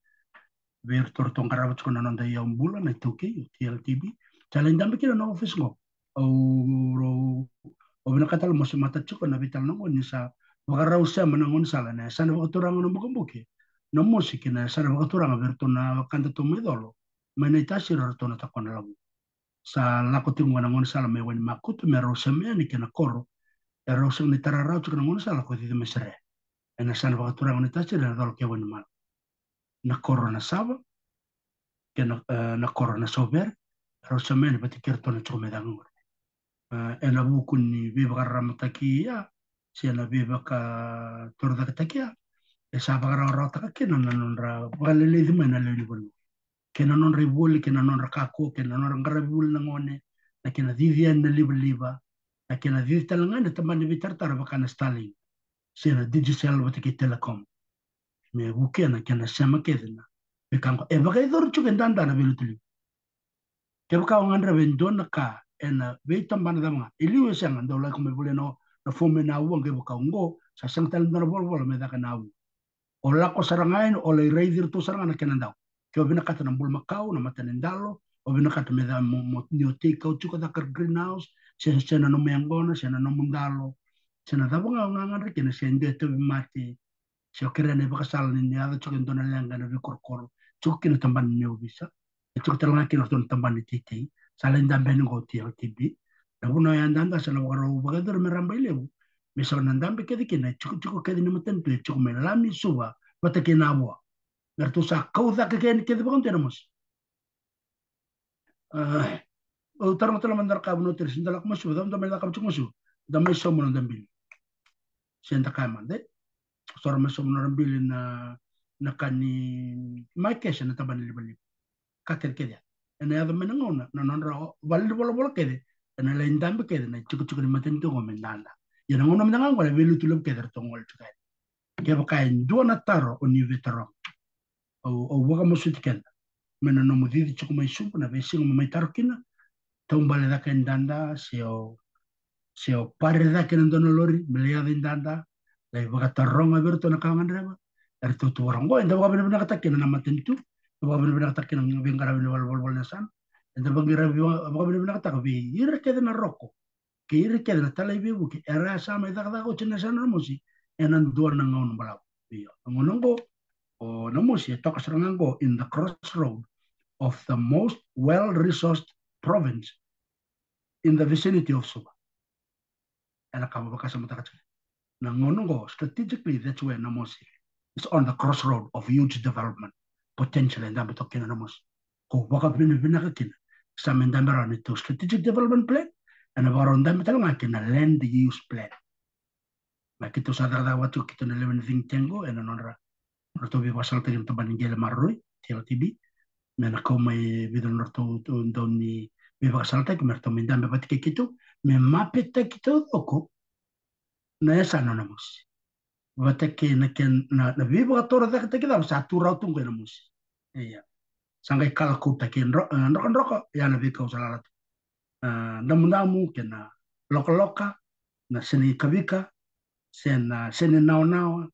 vei iratou ratou qarava tiko na noda iyau bula na iTaukei, o T L T V. Sa lai dabe kina na ofisi qo. Au, au, au vinakata tale mo semata tiko na veitalanoa qo ni sa vakarau sema na gaunisala ena yasana vakaturaga na Bukebuke, Namosi, kei na yasana vakaturaga vei iratou na wekadatou mai colo, mai Naitasiri, o iratou na Takonalavu. Sa lako tiko qo na gaunisala mai Wainimakutu me rau sema yani kei na koro e rau sega ni tara rawa tiko na gaunisala ko Cici mai Sere, ena yasana vakaturaga o Naitasiri ena colo kei Wainimalu. Na koro na Sava kei na, e, na koro na Sauvere, rau sema yani vata kei iratou na tiko mai cake qori. E, ena vuku ni veivakararamataki ya se na veivakatorocaketaki ya, e sa vakarawarawataka kina na nodra vakaleleci mai na lewe ni vanua, kei na nodra ivoli, kei na nodra kakua, kei na nodra qaravi vuli na gone, na kena cici yani na livaliva, na kena cici tale ga na tabana ni veitaratara vaka na Starlink se na Digicel vata kei Telecom, me vukea na kena sema kece na veika qo. E vakayacori tiko e Dada na veilutu levu. Kevaka o gadreva e dua na ka ena veitabana cava ga e liu e sega, dau lako mai volia na, na fomu ena Avu, kevaka o qo sa sega tale dua na volavola me caka ena Avu. O lako sara ga yani, o lai raici iratou sara ga na kena dau. Ke o vinakata na bulumakau, na mata ni dalo, o vinakata me ca mo, mo, ni o take out tiko, caka greenhouse, se, se na nomu yaqona, se na nomu dalo, se na cava ga o gagadre kina, se dua e tauvimate, se o kerea na ivakasala ni, ni yaco tiko e dua na leqa ena veikorokoro, tiko kina tabana ni ovisa. E tiko tale ga kina ratou na tabana ni teitei. Sa lai dabe yani qo T L T V. Na vanua ya Dada sa na vakarau vakayacori me rabailevu, me sa na dabe kece kina e tikotiko kece ni matanitu e tiko mai Lami, Suva vata kei Navua. Me ratou sa kau cake yani kece vakadua e Namosi. A, au taroga tale mada na ka vanua Tarisi, da lako mai Suva, cava da mai cakava tiko mai Suva? Da mai sauma noda bili. Se da kaya mada, e? So ra mai sauma nodra bili na, na ka ni mai kese na tabana ni livaliva. Ka kecekece ya ena yaco mai na gauna na nodra o, vale ni volavola kece ena lai dabe kece na itikotiko ni matanitu qo mai Dada. Ia na gauna mada ga qo na veilutu levu kece ratou gole tiko yani. Kevaka e dua na taro o ni veitaroga, au, au vakamasuti keda, mai na nomu cici tiko mai Suva na veisiga mo mai taro kina, taubale cake e Dada, se o, se o pare cake ena dua na lori me lai yaco i Dada, lai vakataroga vei iratou na ka o gadreva. Eratou tu vaqo, eda vakavinavinakataka kina na matanitu, eda vakavinavinakataka kina na veiqaravi ni valenivolavola ni yasana, eda vaqara, vakavinavinakataka vei ira kece na roko kei ira kece na talai veivuke era sa mai cakacaka oti ena yasana o Namosi ena dua na gauna balavu. Io, na gauna oqo o Namosi e toka sara ga oqo in the crossroad of the most well-resourced province in the vicinity of Suva. Ena ka mo vakasamataka tiko na gauna oqo, strategically, that's where Namosi is on the crossroad of huge development potential. E dabe toka kina Namosi. Ko vakavinavinaka kina sa mai dabe rawa na neitou strategic development plan, ena vakarau dabe tale ga kina land use plan. Na keitou sa cakacaka vata tiko keitou na lewe ni think tank qo ena nodra, nodratou veivakasalataki na tabana ni qele maroroi, T L T V, me na kau mai vica nodratou dau ni veivakasalataki me ratou mai dabe vata kei keitou me mapetaki taucoko na yasana o Namosi vata kei na kena, na, na veivakatorocaketaki cava sa tu rawa tu qo e Namosi. Ia, sa qai kalakoutaki e dro, e, drokadroka, ia na veikau sa lala tu. A, damudamu kei na lokaloka, na sega ni kavika, se na sega ni nawanawa,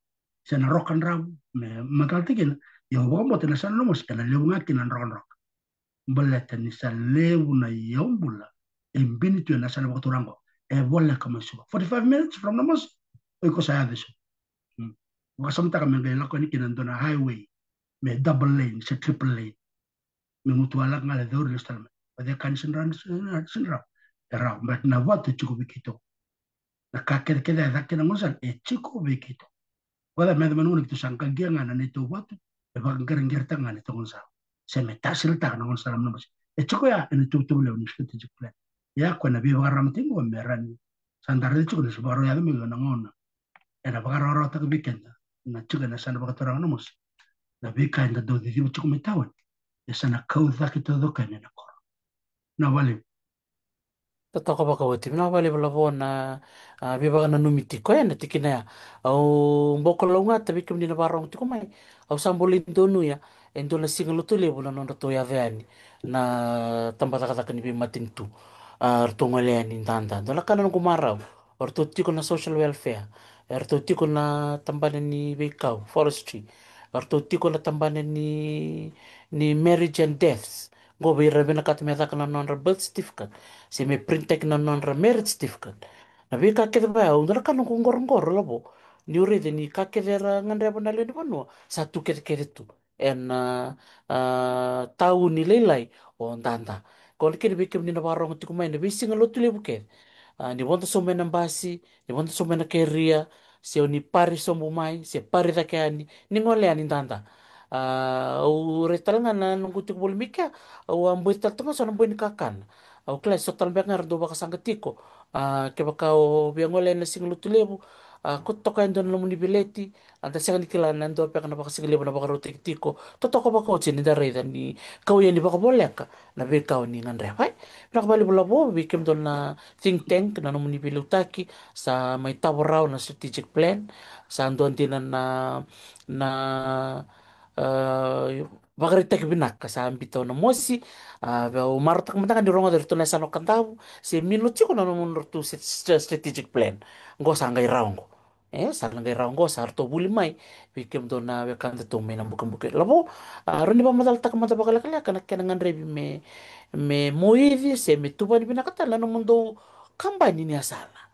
se na Roka Dravu, me matata kina. Ia au vakabauta na yasana na mosi ena levu ga kina na drokadroka. Baleta ni sa levu na iyau bula e bini tu ena yasana vakaturaga qo. E voleka mai Suva, forty-five minutes from na mosi, o iko sa yaco i Suva. Hmm. Vakasamataka me qai lako yani kina dua na highway, me double lane se triple lane, me gutu a lako ga le cauri lesu tale mai. O cei ka ni sini rawa, ni sini rawa, sini rawa. E rawa, but na vatu e tiko vei keitou. Na ka kecekece e caka kina na gaunisala e tiko vei keitou. Vata me yaco mai na gauna keitou sa qaqia ga na neitou vatu, e vakaqereqeretaka ga neitou gaunisala, se me tasilataka na gaunisala mai na basi. E tiko ya ena ituvatuva levu ni strategic plan. Ia ko na veivakararamataki tiko me rawa ni sa da raica tiko ni sa vakarau yaco mai na gauna ena vakarawarawataka vei keda na tiko ena yasana vakaturaga na mosi na veika eda dau ciciva tiko mai tauni. E sa na kau cake taucoko yani ena koro. Na vale. Totoka vakaoti. Vinaka vakalevu Lavo na, a, veivakananumi tiko ena tikina ya. Au bau kalougata vei kemuni na vakarorogo tiko mai. Au sa bolei donuya e dua na siga Lotulevu na nodratou yaco yani na tabacakacaka ni veimatanitu. A, ratou gole yani Dada. Dua na ka na noqu marau, o ratou tiko na social welfare, e ratou tiko na tabana ni veikau, forestry, o ratou tiko na tabana ni, ni marriage and deaths. Qo vei ira vinakata me caka na nodra birth certificate se me printaki na nodra marriage certificate. Na veika kece vaya, au dua na ka noqu qoroqoro Lavo, niu raica ni ka kece era gadreva na lewe ni vanua sa tu kecekece tu ena, a, tauni lailai o Dada. Ko na kena vei kemuni na vakarorogo tiko mai na veisiga Lotulevu kece. A, ni vodo sobu mai na basi, ni vodo sobu mai na keria, se o ni pari sobu mai, se pari cake yani, ni gole yani Dada. A, au rai tale ga na noqu tiko voli mai kea, au a boi tale toka so na boi ni kakana. Au kila so tale beka ga era dau vakasaqa tiko. A, kevaka o via gole yani na siga Lotulevu, a, ko toka e dua na nomuni veleti, a da sega ni kila na dua beka na vakasigalevu na vakarautaki tiko. Totoka vakaoti ni da raica ni kau yani vakavoleka na veikau ni gadreva. Vinaka vakalevu Lavo vei kemudou na think tank na nomuni veiliutaki, sa mai tavo rawa na strategic plan, sa dua dina na, na, a, vakaraitaki vinaka sa biuta na mosi. A, au marautaka mada ga ni rogoca iratou na yasana o Kadavu se Mino tiko na nomudratou strategic plan. Qo sa qai rawa qo. E, sa na qai rawa qo sa ratou vuli mai vei kemudou na wekadatou mai na bukebuke. Lavo, a, rawa ni vakamacalataka mada vakalekaleka na kena gadrevi me, me moici se me tuvani vinaka tale na nomudou kabani ni yasana.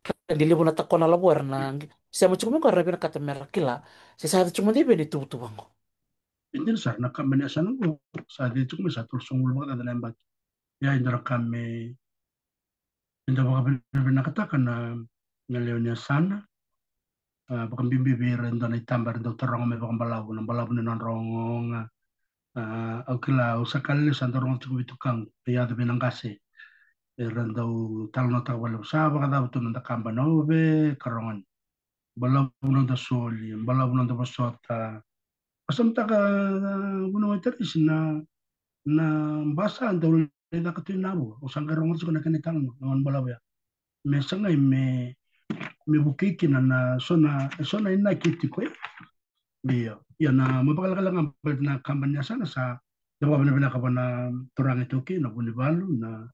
Kila ni levu na takona Lavo era na sema tiko mai qo era na vinakata mera kila se sa yaco tiko mada i vei na ituvatuva qo. E dina sara, na kabani ni yasana qo sa yaco tiko mai sa tolusagavulu vakacaca na yabaki. Ia e dua na ka me, eda vakavinavinakataka na, na lewe ni yasana. A, vakabibi vei ira e dua na itaba era dau taroga me vakabalavu, na balavu ni nodra ogaoga. A, au kila, au sa kala lesu sa dau rogoca tiko veitukaqu e yaco vei na qase, era dau talanoataka vakalevu, sa vakacava tu noda kabani? Au via karoga ni balavu noda soli, balavu noda vosota. Vakasamataka, a, vunau e tarisi na, na basa dau lai caka tu i Navua. Au sa qai rogoca tiko na kena italanoa na gone balavu ya. Me sagai me, me vukei kina na so na, so na inaki e tiko, e. Io, ia na, me vakalekaleka ga baleta na kabani ni yasana sa, da vakavinavinaka vua na turaga iTaukei na Vunivalu, na,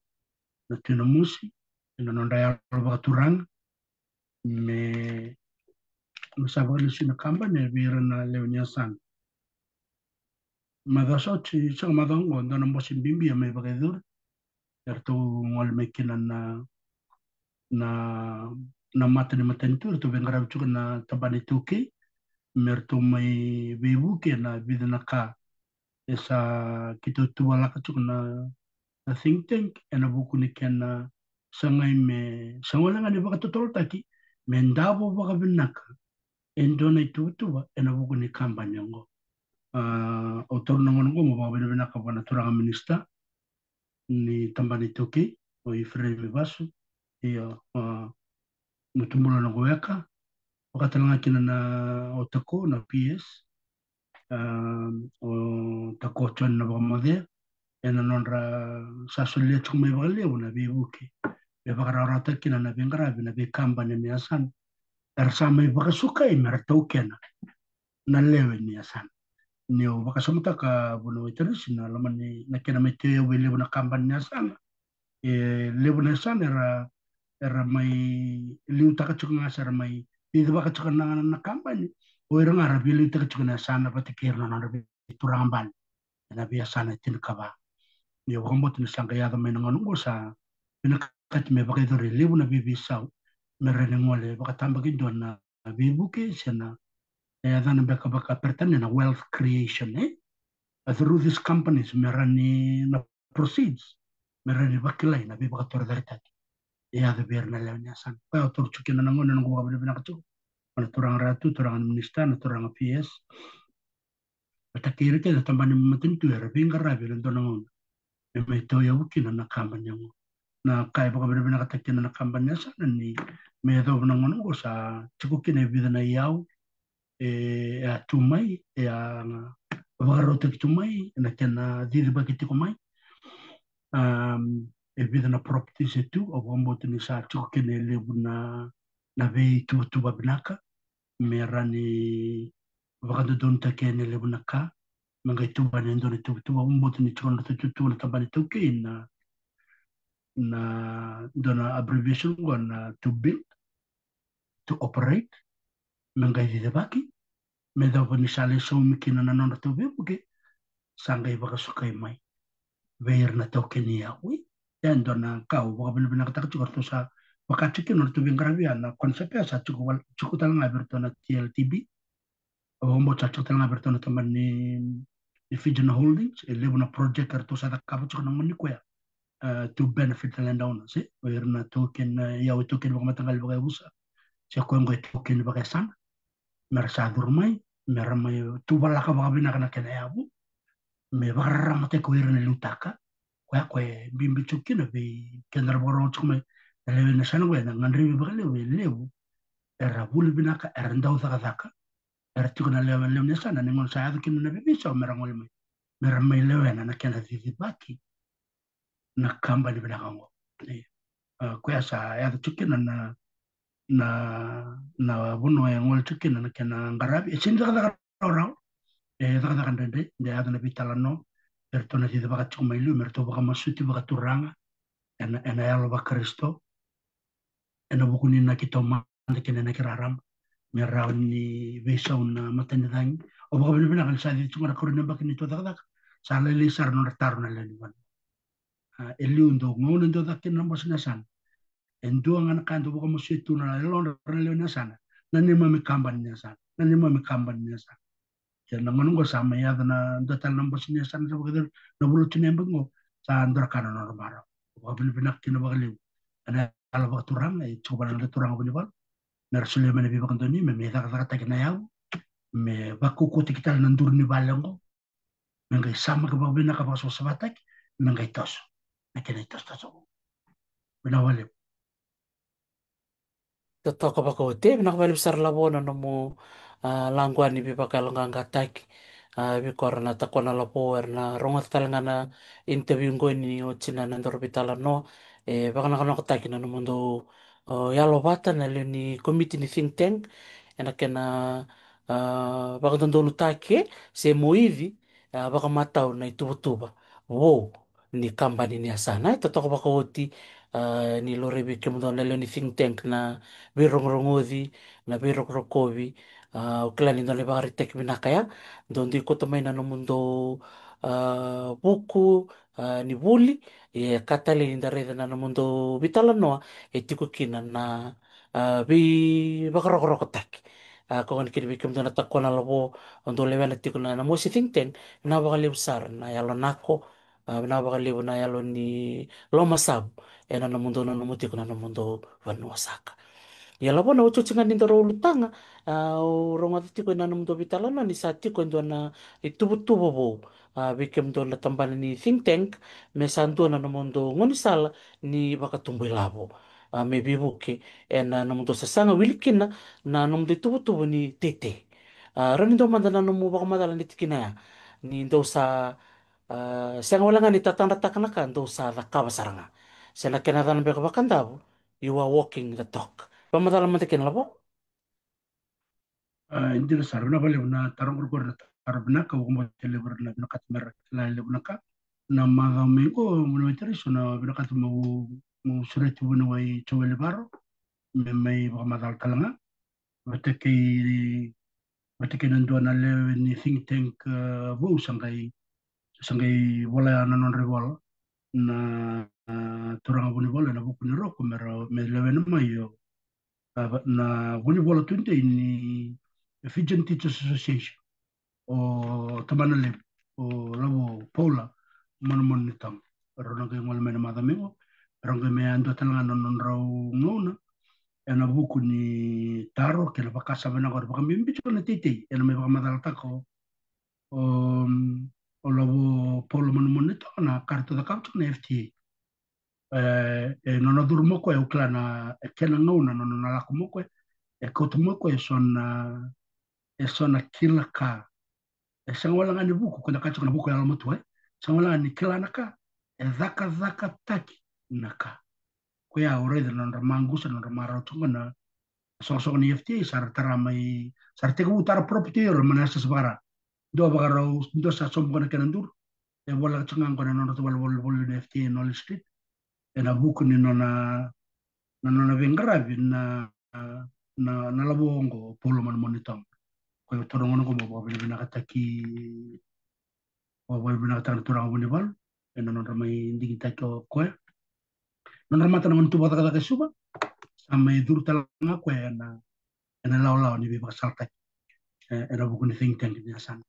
na Tui Namosi, ena nodra yalo vakaturaga me, me sa vakalesui na kabani vei ira na lewe ni yasana. Macawa sa oti, sega, macawa qo dua na bose bibi a mai vakayacori. Eratou gole mai kina na, na, na mata ni matanitu, eratou veiqaravi tiko na tabana iTaukei me ratou mai veivuke ena vica na ka e sa keitou tuvalaka tiko na, na think tank ena vuku ni kena sagai me, sa gole ga ni vakatotolotaki me davo vakavinaka e dua na ituvatuva ena vuku ni kabani oqo. A, au taura na gauna oqo meu vakavinavinaka vua na turaga minisita ni tabana iTaukei, o Ifereimi Vasu. Ia, a, meu tubula noqu weka, vakatalega kina na, o Tako na P S, a, o Tako John na Vakamocea, ena nodra sa solia tiko mai vakalevu na veivuke me vakarawarawataka kina na veiqaravi na veikabani ena yasana. Era sa mai vakasukai me ra taukena na lewe ni yasana. Niu vakasamataka vunau e tarisi na loma ni, na kena mai tei au vei levu na kabani ni yasana. E levu na yasana era, era mai liutaka tiko ga se ra mai cicivaka tiko na, na kabani. O ira ga ra veiliutaki tiko na yasana vata kei ira na nodra veituraga bale ena veiyasana e tinikava. Ia vakabauta ni sa qai yaco mai na gauna oqo sa vinakati me vakayacori e levu na veiveisau me rawa ni gole vakatabakidua na veivuke se na e yacana beka vakaperetania na wealth creation, e? Through these companies me rawa ni na proceeds me rawa ni vakilai na veivakatorocaketaki e yaco vei ira na lewe ni yasana. Koya au taura tiko kina na gauna, na noqu vakavinavinaka tiko vua na turaga Ratu, turaga na minista, na turaga P S, vata kei ira kece na tabana ni matanitu era veiqaravi ena dua na gauna me mai tauyavu kina na kabani oqo. Na ka e vakavinavinakataki kina na kabani ni yasana ni me yacova na gauna oqo sa tiko kina e vica na iyau e a tu mai, e a vakarautaki tu mai ena kena cicivaki tiko mai. Um, e vica na properties e tu, au vakabauta ni sa tiko kina e levu na, na veituvatuva vinaka me rawa ni vakadodonutaki yani e levu na ka me qai tuvani e dua na ituvatuva. Au vakabauta ni tiko na nodratou tuvatuva na tabana iTaukei na, na dua na abbreviation oqo na to build, to operate, me qai cicivaki, me yacova ni sa lai saumi kina na nodratou veivuke, sa qai vakasukai mai vei ira na taukei ni iyau. E dua na ka au vakavinavinakataka tiko, ratou sa vaka tiko kina nodratou veiqaravi, na concept ya sa tiko, tiko tale ga vei iratou na T L T B. Au vakabauta sa tiko tale ga vei iratou na tabana ni, ni Fijian Holdings, e levu na project eratou sa cakava tiko na gauna ni koya, uh, to benefit the landowners, e? O ira na taukei ni iyau, e taukei ni vakamataqali vakayavusa, se koya oqo e taukei ni vakayasana, me ra sa curu mai me ra mai tuvalaka vakavinaka na kena yavu, me vakararamataki o ira na liutaka. Koya koya e bibi tiko kina vei keda ra vakarorogo tiko mai na lewe ni yasana, koya na gadrevi vakalevu e levu era vuli vinaka, era dau cakacaka, era tiko na lewe, lewe ni yasana, ni gauna sa yaco kina na veiveisau me ra gole mai, me ra mai lewena na kena cicivaki na kabani vinaka oqo. Ia, a, koya sa yaco tiko kina na, na, na vanua e gole tiko kina na kena qaravi. E sega ni cakacaka rawarawa, e cakacaka dredre, de yaco na veitalanoa eratou na cicivaka tiko mai liu, me ratou vakamasuti vakaturaga ena, ena yalo vaKarisito, ena vuku ni inaki taumada kei na inaki rarama, me rawa ni veisau na matanicagi. Au vakavinavinaka ni sa cici tiko na karua ni yabaki ni tou cakacaka, sa lailai sara na nodra taro na lewe ni vanua. A, e liu dau gauna dau caka kina na bose ni yasana, e dua ga na ka dau vakamasuti tu na yalodra na lewe ni yasana, na neimami kabani ni yasana, na neimami kabani ni yasana. Ia na gauna oqo sa mai yaco na dua tale na bose ni yasana, sa vakayacori na vula tu na yabaki oqo, sa dua na ka na nodra marau. Vakavinavinaka kina vakalevu ena yalo vakaturaga e tiko vua na noda turaga Vunivalu, me ra solia mai na veivakadonui me, me cakacakataki na yavu, me vakaukauataki tale na duru ni vale oqo, me qai samaki vakavinaka, vakasavasavataki, me qai toso na kena itosotoso. Vinaka vakalevu. Totoka vakaoti, vinaka vakalevu sara Lavo na nomu, a, laqua ni veivakayaloqaqataki, a, vei koya na takona Lavo, era na rogoca tale ga na interview qo ni oti na nodaru veitalanoa. E vakanakonakotaki na nomudou, o, yalovata na lewe ni komiti ni think tank ena kena, a, vakadodonutaki se moici, a, vakamatau na ituvatuva vou ni kabani ni yasana. E totoka vakaoti, a, ni laurai vei kemudou na lewe ni think tank na veirogorogoci, na veirokorokovi. A, au kila ni dua na ivakaraitaki vinaka ya, dou dui kauta mai na nomudou, a, vuku, a, ni vuli, e ka talei ni da raica na nomudou veitalanoa e tiko kina na, a, veivakarokorokotaki. A, koya gona kina vei kemudou na takona Lavo, o dou lewena tiko na, na Mosi think tank, vinaka vakalevu sara na yalo nako, a, vinaka vakalevu na yalo ni lomasavu ena nomudou nanuma tiko na nomudou vanua saka. Ia Lavo, na otioti ga ni daru ulutaga, a, au rogoca tiko ena nomudou veitalanoa ni sa tiko e dua na ituvatuva vou, a, vei kemudou na tabana ni think tank, me sa dua na nomudou gaunisala ni vakatubu ilavo, a, me veivuke ena nomudou sasaga, wili kina na nomudou ituvatuva ni teitei. A, rawa ni dua mada na nomu vakamacala ni tikina ya, ni dou sa, a, sega wale ga ni tatadrataka na ka, dou sa cakava sara ga. Se na kena yacana beka vakadavu, you are walking the talk. Vakamacala mada kina Lavo. A, e dina sara, vinaka vakalevu na taro qori, qori na taro vinaka, au vakabauta e levu era na vinakata me ra kila e levu na ka. Na macawa mai qo, vuniwai Taraisa, na vinakata meu, meu sureti vuniwai Joeli Varo me mai vakamacala tale ga vata kei vata kei na dua na lewe ni think tank, e, vou sa qai, sa qai vola na nodra ivola na, e, turaga vunivola ena vuku ni Roko me ra, me lewena mai o, e, na vunivola tudei ni Fijian Teachers Association, o tamana levu, o Lavo Paula Manumanu ni Taga. Rau na qai gole mai na macawa mai qo, rau qai mai yadua tale ga na nodrau gauna ena vuku ni taro kei na vakasama ena qori, vakabibi tiko na teitei ena mai vakamacalataka o, o, o Lavo Paula Manumanu ni Taga na ka ratou cakava tiko na F T A. E, e nona curu mai o koya, au kila na, e kena gauna na nona lako mai o koya, e kauta mai o koya e so na, e so na kila ka. E sega wale ga ni vuku, ko na ka tiko na vuku yalomatua, e sega wale ga ni kila na ka, e cakacakataki na ka. Koya au raica na nodra maqusa, na nodra marau tiko na soqosoqo ni F T A, sa ra tara mai, sa ra tekivu tara property o ira mai na yasayasa vakara. Dua vakarau, dua sa sobu qo na kena duru. E voleka tiko ga qo na nodratou valenivolavola na F T A e Nolly Street ena vuku ni nona, na nona veiqaravi na, na, na lavo oqo o Paula Manumanu ni Taga. Koya au taura na gauna oqo meu vakavinavinakataki, vakavinavinakataka na turaga vunivalu ena nodra mai digitaki o koya. Nodra mata na gone tu vakacakacaka e Suva, sa mai curu tale ga o koya ena, ena lawalawa ni veivakasalataki, e, ena vuku ni think tank ni yasana.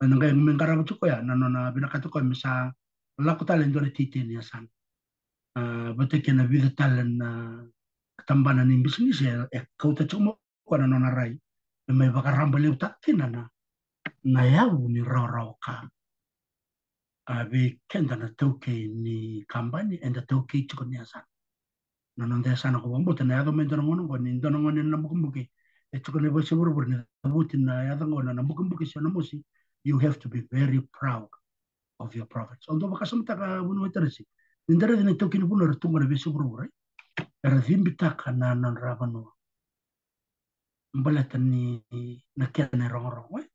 Ena qai mai qarava tiko o koya, na nona vinakata o koya me sa lako tale e dua na teitei ni yasana. A, vata kei na vica tale na tabana ni bisinisi e, e kauta tiko mai o koya na nona rai me mai vakarabailevutaka kina na, na yavu ni rawarawa ka. A, vei keda na taukei ni kabani, eda taukei tiko ni yasana. Na noda yasana, ko vakabauta na yaco mai dua na gauna oqo ni dua na gone ena Nabukebuke e tiko na iVakarau e vuravura, ni cavuti na yaca oqo na Nabukebuke se Namosi, you have to be very proud of your province. Au dau vakasamataka, vuniwai Tarasi, ni da raica na itaukei ni vanua era tu qo na veiyasai vuravura, e, era cibitaka na nodra vanua baleta ni na kena irogorogo, e.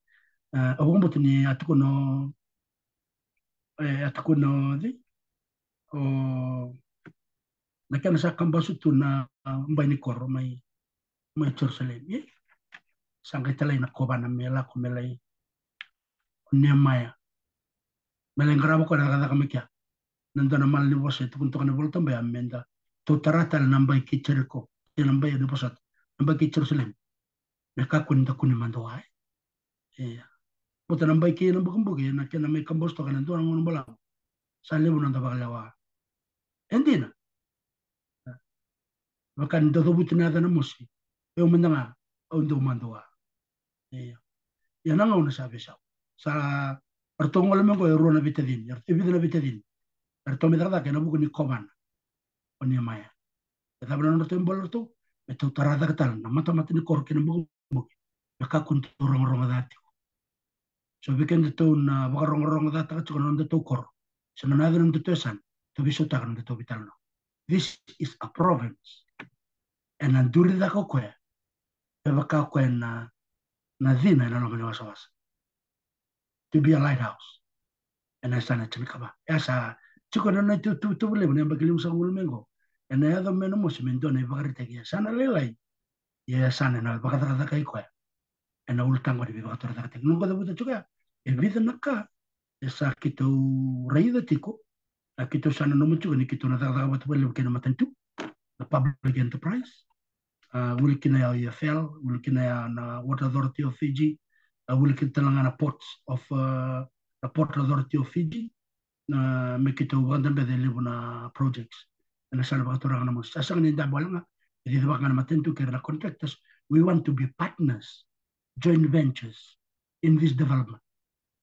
E, au vakabauta ni a tukuna o, e, a tukuna o cei, o, na kena sa kabasu tu na, a, bai ni koro mai, mai Jerusalemi, e. Sa qai talai na kovana me lako me lai, o Niemaia, me lai qarava o koya na cakacaka mai kea. Na dua na malanivosa e tukuna toka na iVola Tabu ya, me da tou tara tale na bai kei Jeriko, kei na bai, ni vosota, na bai kei Jerusalemi, me kakua ni da kune madua, e. Ia, baleta na bai kei Nabukebuke, na kena mai kabasu toka ena dua na gauna balavu, sa levu na noda vakalewa. E dina. Vaka ni da cavuti na yaca Namosi, e, au mada ga au dau madua. Ia, ia na gauna sa veisau. Sa, eratou gole mai qo e rua na veitacini, e vica na veitacini, eratou mai cakacaka ena vuku ni kovana o Niemaia. E cava na nodratou ibola? Eratou, me tou tara cake tale na matamata ni koro kei Nabukebuke, me kakua ni tou rogorogo ca tiko. So vei kedatou na vakarogorogocataka tiko na nodatou koro se na yaca ni nodatou yasana, tou veisautaka na nodatou veitalanoa. This is a province. Ena duri cake o koya, e vaka o koya na, na cina ena loma ni wasawasa. To be a lighthouse. Ena yasana e tinikava. E a sa tiko na nona ituvatuva levu na yabaki limasagavulu mai qo. Ena yaco mai Namosi me dua na ivakaraitaki, yasana lailai, ia yasana ena vakacakacakataki koya ena ulutaga ni veivakatorocaketaki. Noqu cavuta tiko ya e vica na ka e sa keitou raica tiko, a, keitou sa nanuma tiko ni keitou na cakacaka vata vakalevu kei na matanitu, na public enterprise. A, wili kina ya o E F L, wili kina ya na Water Authority of Fiji, a, wili kina tale ga na Ports of, a, na Port Authority of Fiji, na, me keitou vakadabeta e levu na projects ena yasana vakaturaga Namosi. Sa sega ni dabe wale ga, e cicivaka ga na matanitu kei ira na contractors. We want to be partners, joint ventures in this development.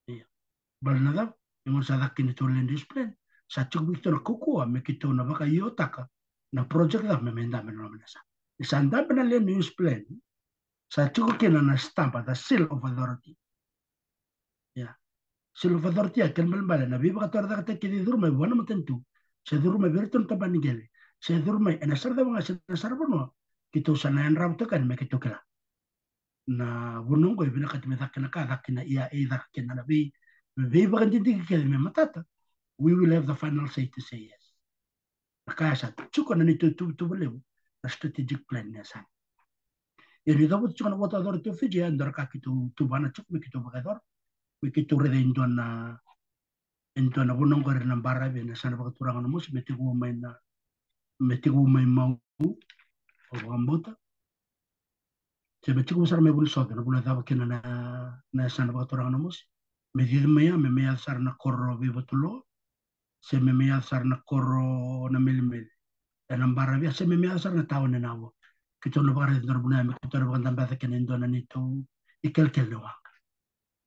Ia, baleta na cava? Ni gauna sa caka kina neitou land use plan, sa tiko vei keitou na kaukauwa me keitou na vakaiotaka na project cava me mai dabe ena loma ni yasana. Ni sa dabe na land use plan, sa tiko kina na stamp, the seal of authority. Ia, seal of authority ya, kena ibalebale na veivakatorocaketaki kece e curu mai vua na matanitu, se curu mai vei iratou na tabana ni qele, se curu mai ena sara cava ga, se na sara vanua, keitou sa na yadravutaka yani me keitou kila. Na vanua oqo e vinakati me caka kina ka, caka kina E I A, caka kina na vei, veivakadidike kece me matata. We will have the final say to say yes. Na ka ya sa tiko na neitou ituvatuva levu, na strategic plan ni yasana. Ia ni cavuta tiko na Water Authority of Fiji, e dua na ka keitou tuvana tiko me keitou vakayacora, me keitou raica e dua na, e dua na vanua qori na baravi ena yasana vakaturaga na mosi, me tekivu mai na, me tekivu mai Mau, au vakabauta, se me tekivu sara mai Vunisocake, na vanua e cava kina na, na yasana vakaturaga na mosi, me cici mai ya, me mai yaco sara na koro Veivatulo, se me mai yaco sara na koro Namelimeli, ena baravi ya, se me mai yaco sara na tauni Navua. Keitou na vakaraica e dua na vanua ya me keitou na vakadabeca kina e dua na neitou ikelekele ni waqa.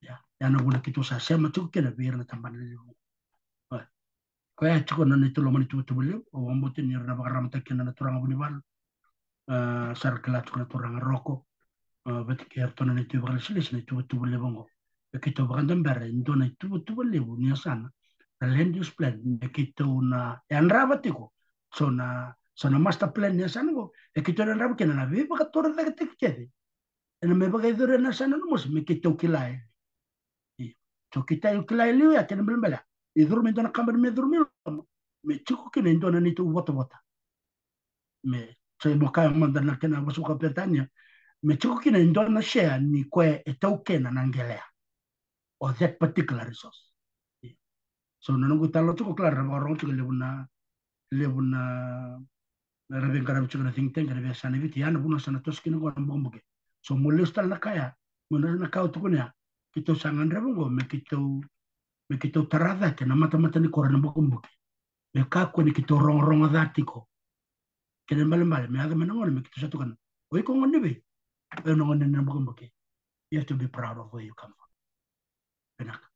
Ia, ya na vuna keitou sa sema tiko kina vei ira na tabana lelevu. Koya e tiko na neitou loma ni tuvatuva levu, au vakabauta ni ra na vakaramataki kina na turaga Vunivalu. A, sa ra kila tiko na turaga Roko, a, vata kei iratou na neitou ivakalesilesi na ituvatuva levu oqo. E keitou vakadabera e dua na ituvatuva levu ni yasana, na land use plan, me keitou na yadrava tiko. So na, so na master plan ni yasana oqo, e keitou na yadrava kina na veivakatorocaketaki kece ena me vakayacori ena yasana na mosi, me keitou kila e liu. Io. So keitou kila e liu ya, kena ibalebale ya, e curu mai e dua na kabani, me curu mai loma, me tiko kina e dua na neitou votavota. Me, so mo kaya mada na kena vosa vakaperitania, me tiko kina e dua na share ni koya e taukena na qele ya, or that particular resource. Io. So na noqu italanoa tiko, kila ra vakarorogo tiko e levu na, levu na, na ra veiqaravi tiko na think tank ena veiyasana e Viti, ya na vanua sa na toso kina oqo na bukebuke. So mo lesu tale na ka ya, mo na, na ka au tukuna ya, keitou sa gadreva oqo me keitou, me keitou tara cake na matamata ni koro ena bukebuke, me kakua ni keitou rogorogo ca tiko. Kena ibalebale me yaco mai na gauna me keitou sa tukuna, o iko gone ni vei? O iko na gone ni bukebuke. You have to be proud of where you come from. Vinaka.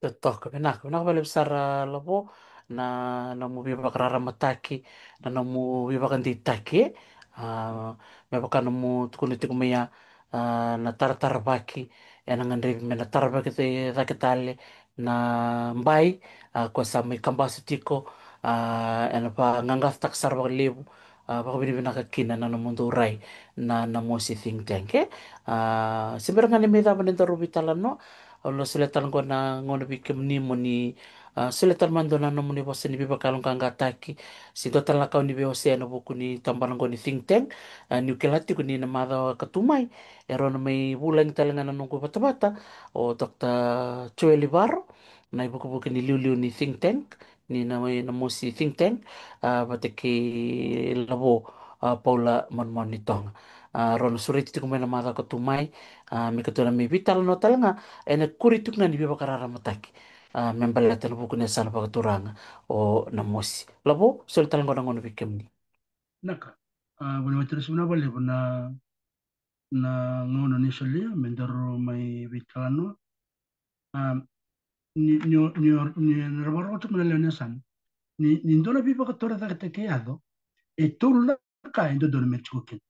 Totoka, vinaka, vinaka vakalevu sara Lavo, na, na nomu veivakararamataki, na nomu veivakadeitaki, e? A, me vaka nomu tukuna tiko mai ya, a, na tarataravaki, ena gadrevi me na taravaki ce-, cake tale na bai, a, koya sa mai kabasu tiko, a, ena vaqaqacotaka sara vakalevu, a, vakavinavinaka kina na nomudou rai na, na mosi think tank, e? A, se bera ga ni mai cava na nodaru veitalanoa, au na solia tale oqo na gauna vei kemuni mo ni, a, solia tale mada na nomuni vosa ni veivakayaloqaqataki, se dua tale na ka o ni via wasea ena vuku ni tabana oqo ni think tank. A, niu kila tiko ni na macawa ka tu mai e rawa na mai vulagi tale ga na noqu vatavata o Doctor Joel Ivaro, na ivukevuke ni liuliu ni think tank, ni na, na mosi think tank, a, vata kei Lavo, a, Paula Manumanunitoga. A, rau na sureti tiko mai na macawa ka tu mai, a, me keitou na mai veitalanoa tale ga ena kuri tiko ga ni veivakararamataki, a, me baleta na vuku ni yasana vakaturaga o Namosi. Lavo, soli tale ga na gauna vei kemuni. Vinaka. A, vuna vata na sivuna vakalevu na, na gauna ni solia me daru mai veitalanoa. A, ni, ni, ni, ni na vakarorogo tiko mai na lewe ni yasana. Ni, ni dua na veivakatorocaketaki e yaco, e tolu na ka e dodonu me tiko kina.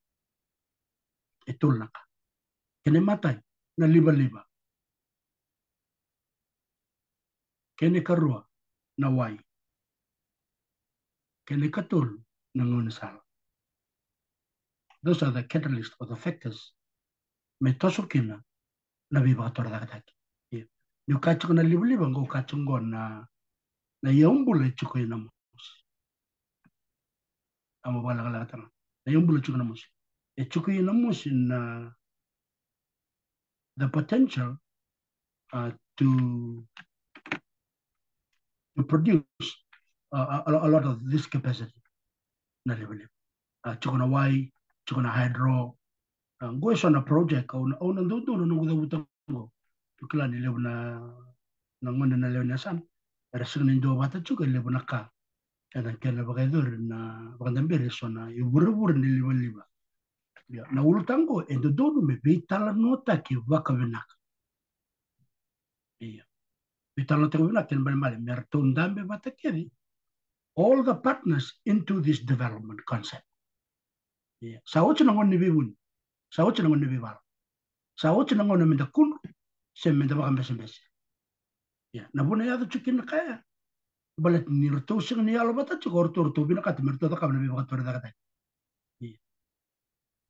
E tolu na ka. Kena imatai, na livaliva. Kena ikarua, na wai. Kena ikatolu, na gaunisala. Those are the catalyst or the factors me toso kina na veivakatorocaketaki. Ia. Niu kaya tiko na livaliva, qo kaya tiko qo na, na iyau bula e tiko i Namosi. Au vakalekalekataka. Na iyau bula e tiko i Namosi. E tiko i Namosi na, the potential, uh, to, to produce, uh, a, a lot of this capacity. Na livaliva. A, tiko na wai, tiko na hydro. A, qo e so na project, au na, au na dodonu na noqu cavuta qo. Tou kila ni levu na, na gone na lewe ni yasana era sega ni duavata tiko e levu na ka ena kena vakayacori na vakadaberi e so na ivurevure ni livaliva. Ia, na ulutaga qo e dodonu me veitalanoataki vakavinaka. Ia. Veitalanoataki vakavinaka, kena ibalebale me ratou dabe vata kece all the partners into this development concept. Ia. Sa oti na gauna ni veivuni. Sa oti na gauna ni veivala. Sa oti na gauna meda kudru se meda vakabesebese. Ia. Na vuna e yaco tiko kina na ka ya, baleta ni ratou sega ni yalo vata tiko o ratou, ratou vinakata me ratou cakava na veivakatorocaketaki. Ia.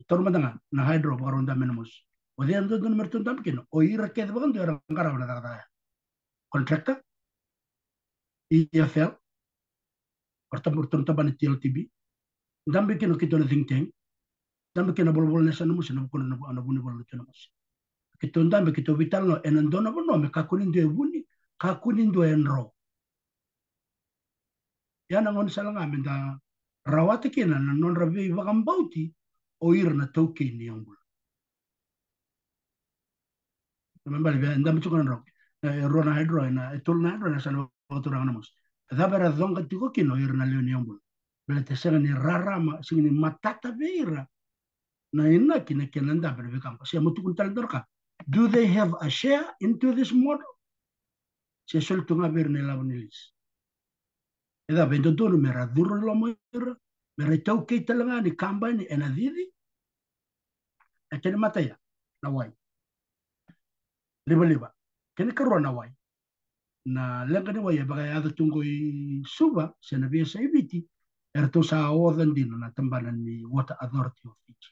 Taura mada ga na hydro, vakarau dabe mai Namosi. O cei e dodonu me ratou dabe kina? O ira kece vakadua era qarava na cakacaka ya. Contractor, E F L, o ratou, ratou na tabana T L T B. Dabe kina o keitou na think tank. Dabe kina na volavola na yasana na mosi, na vukuna na vu-, na vunivola na tui na mosi. Keitou dabe, keitou veitalanoa ena dua na vanua me kakua ni dua e vuni, kakua ni dua e dro. Ia na gaunisala ga me da rawata kina na nodra veivakabauti o ira na taukei ni yaubula. Na me bale vei, e dabe tiko na drau. E rua na hydro, ena, e tolu na hydro ena yasana vakaturaga na mosi. E cava era coqa tiko kina o ira na lewe ni yaubula? Baleta e sega ni rarama, sega ni matata vei ira na inaki na kena dabe na veika qo. Se mo tukuna tale dua na ka. Do they have a share into this model? Se soli tu ga vei ira na ilavo ni lisi? E cava, e dodonu me ra curu i loma o ira, me ra itaukei tale ga ni kabani ena cici? E kena imatai ya, na wai. Livaliva. Kena ikarua na wai. Na leqa ni wai e vakayaco tu qo i Suva, se na veiyasai Viti, eratou sa oca dina na tabana ni Water Authority of Fiji.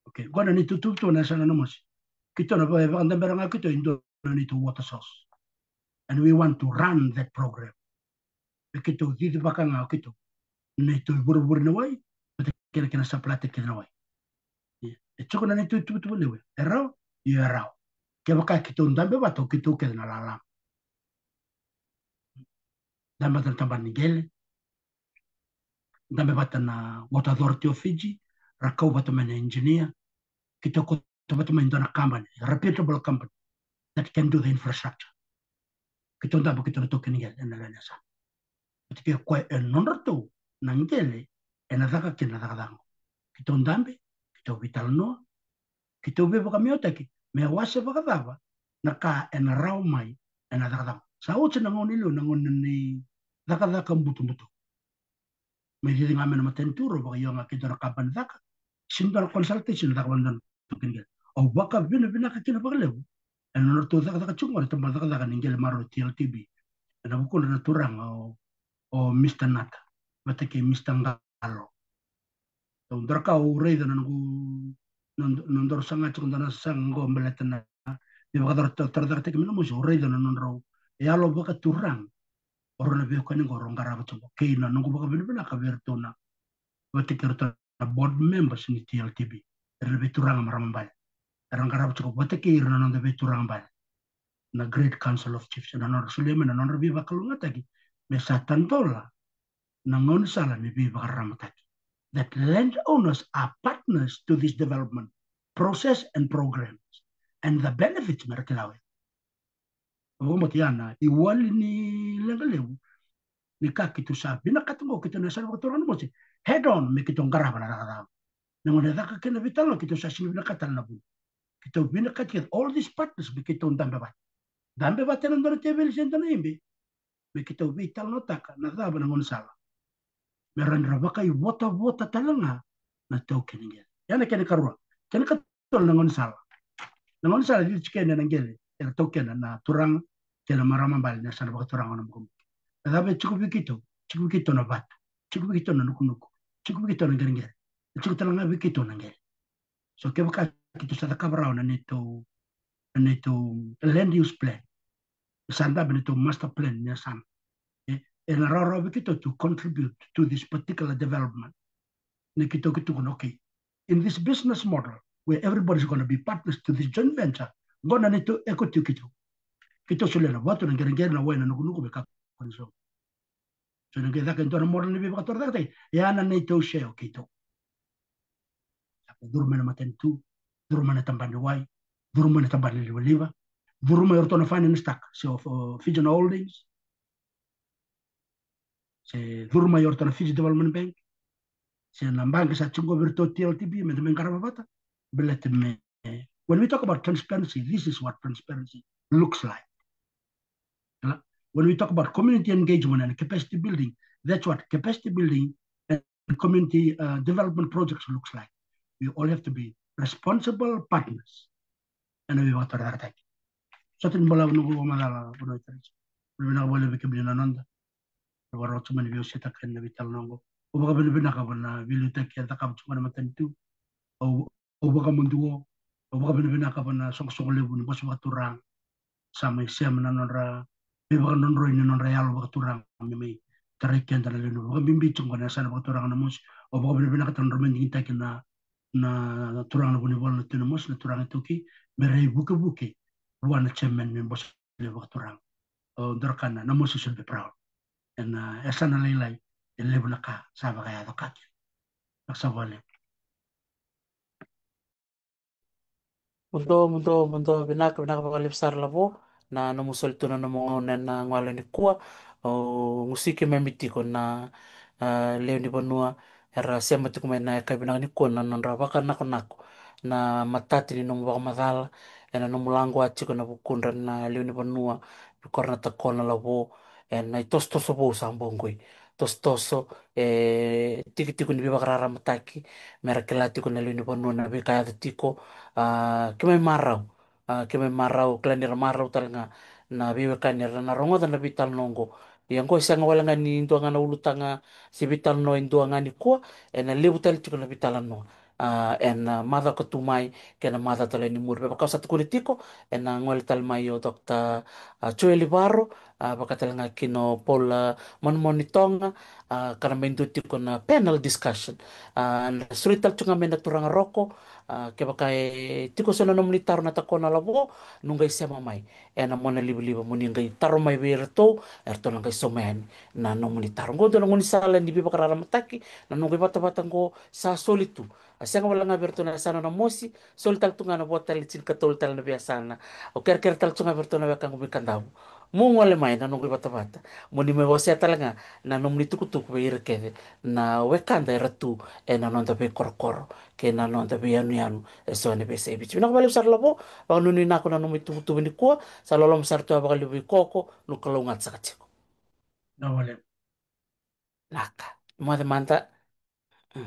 Okay, qo na neitou tuvatuva na yasana na mosi. Keitou na vaka-, vakadabera ga keitou e dua na neitou water source. And we want to run that program. Me keitou cici vaka ga o keitou. Neitou ivurevure ni wai, vata kei na kena supply-taki kina na wai. Ia, e tiko na neitou tuvatuva levu. E rawa, io e rawa. Kevaka keitou dabe vata o keitou kece na lala. Dabe vata na tabana ni qele. Dabe vata na Water Authority of Fiji, ra kau vata mai na engineer, keitou kauta vata mai dua na company, reputable company, that can do the infrastructure. Keitou dabe keitou na taukei ni qele ena lewe ni yasana. Vata kei koya e nodratou na qele ena caka kina na cakacaka. Keitou dabe, keitou veitalanoa, keitou veivakamiotaki, me wase vakacava na ka ena rawa mai ena cakacaka. Sa oti na gauna i liu, na gauna ni cakacaka butobuto. Me cici ga mai na matanitu, rau vakaio ga kei dua na kabani caka. Sega ni dua na consultation, caka vata na taukei ni qele. Au vakavinavinaka kina vakalevu ena nodratou cakacaka tiko qo na tabana cakacaka ni qele maroroi, T L T B. Ena vukudra na turaga o, o Mister Nata vata kei Mister Qalo. Au dua na ka au raica na noqu, na, na nodaru saga tiko, dua na saga qo baleta na, ni vakatara, tara, tarataki mai na mosi, au raica na nodrau yalo vakaturaga o rau na veiwekani qo rau qarava tiko. Kei na noqu vakavinavinaka vei iratou na, vata kei iratou na board members ni T L T B, ira na veituraga marama bale. Era qarava tiko vata kei ira na noda veituraga bale na Great Council of Chiefs, na nodra solia mai na nodra veivakalougatataki me sa tadola na gaunisala ni veivakararamataki. That landowners are partners to this development process and programs, and the benefits me ra kila oya. Au vakabauta ya na iwali ni leqa levu ni ka keitou sa vinakata qo, keitou na yasana vakaturaga na mosi, head on me keitou qarava na cakacaka. Na gauna e caka kina na veitalanoa, keitou sa sega ni vinakata tale na vuna. Keitou vinakata kece all these partners me keitou dabe vata. Dabe vata ena dua na teveli se dua na ibe, me keitou veitalanoataka na cava na gaunisala me rawa ni ra vakaivotavota tale ga na taukei ni qele. Ya na kena ikarua. Kena ikatolu na gaunisala. Na gaunisala e cici kina na qele era taukena na turaga kei na marama bale ni yasana vakaturaga o Namukamuka. Na cava e tiko vei keitou? Tiko vei keitou na vatu, tiko vei keitou na nukunuku, tiko vei keitou na qereqere, e tiko tale ga vei keitou na qele. So kevaka keitou sa cakava rawa na neitou, na neitou land use plan, sa dabe na neitou master plan ni yasana, e, ena rawarawa vei keitou to contribute to this particular development. Ni keitou, keitou tukuna, okay, in this business model where everybody is gonna be partners to this joint venture, qo na neitou equity o keitou. Keitou solia na vatu, na qereqere, na wai, na nukunuku me kakua ni sogo. So ni qai caka e dua na model ni veivakatorocaketaki, ya na neitou share o keitou. Sa qai curu mai na matanitu, curu mai na tabana ni wai, curu mai na tabana ni livaliva, curu mai o ratou na finance-taka, se o, o Fijian Holdings, se curu mai o ratou na Fiji Development Bank, se na baqe sa tiko vei iratou T L T B, me da mai qarava vata. Baleta me, when we talk about transparency, this is what transparency looks like. When we talk about community engagement and capacity building, that's what capacity building and community, uh, development projects looks like. We all have to be responsible partners ena veivakatorocaketaki. Sota ni balavu noqu vakamacala, vanua i Taranaki. Vinaka vakalevu vei kemuni na noda. Na vakarau tu mai ni veiwasetaka ena veitalanoa qo. Au vakavinavinaka vua na veiliutaki e cakava tu ga na matanitu. Au, au vakamuduo, au vakavinavinaka vua na soqosoqo levu ni bose vakaturaga. Sa mai sema na nodra veivakadrodroi ni nodra yalo vakaturaga me mai tarai keda na lewe ni, vakabibi tiko na yasana vakaturaga na Mosi. Au vakavinavinakataka na nodra mai digitaki na na turaga na vunivola na Tui Namosi, na turaga iTaukei, me ra ivukevuke vua na chairman ni bose levu vakaturaga. O Dorakana Namosi Suluve Brown. Ena yasana lailai, e levu na ka sa vakayaco ka kina. Vinaka sara vakalevu. Muduo, muduo, muduo, vinaka, vinaka vakalevu sara Lavo, na nomu soli tu na nomu gauna ena gauna nikua. Au gusuki mai me tiko na, a, lewe ni vanua era sema tiko mai na yakavi vinaka nikua na nodra vakanakonako na matata ni nomu vakamacala, ena nomu laqoa tiko na vukudra na lewe ni vanua, vei kora na takona Lavo, ena itosotoso vou sa bau qoi. Tosotoso, e, tikotiko ni veivakararamataki, me ra kila tiko na lewe ni vanua na veika yaco tiko, a, keimami marau, a, keimami marau, kila ni ra marau tale ga na veiwekani era na rogoca na veitalanoa oqo. Ia oqo e sega wale ga ni dua ga na ulutaga se veitalanoa e dua ga nikua, ena levu tale tiko na veitalanoa. A, ena, a, macawa ka tu mai, kei na macawa tale ni muri. Me vaka au sa tukuna tiko, ena gole tale mai o Doctor, a, Joeli Varo, a, vaka tale ga kina o Paula Manumanu Toga, a, ka na mai dua tiko na panel discussion. A, na soli tale tu ga mai na turaga Roko, a, kevaka e tiko so na nomuni taro na takona Lavo, noqu qai sema mai ena monalivaliva, moni qai taro mai vei iratou, eratou na qai sauma yani na nomuni taro. Oqo dua na gaunisala ni veivakararamataki, na noqu ivatavata oqo sa soli tu. A sega wale ga vei iratou na yasana Namosi, soli tale tu ga na vo tale tinikatolu tale na veiyasana. Au kerekere tale tu ga vei iratou na wekaqu mai Kadavu, mo gole mai na noqu ivatavata, moni mai wasea tale ga na nomuni tukutuku vei ira kece na wekada era tu ena noda veikorokoro kei na noda veiyanuyanu eso ena veiyasai Viti. Vinaka vakalevu sara Lavo, vakanuinui vinaka na nomu ituvatuva nikua, sa loloma sara tu vakalevu vei Koko, noqu kalougata saka tiko. Vinaka vakalevu. Vinaka. Moce mada. Mm.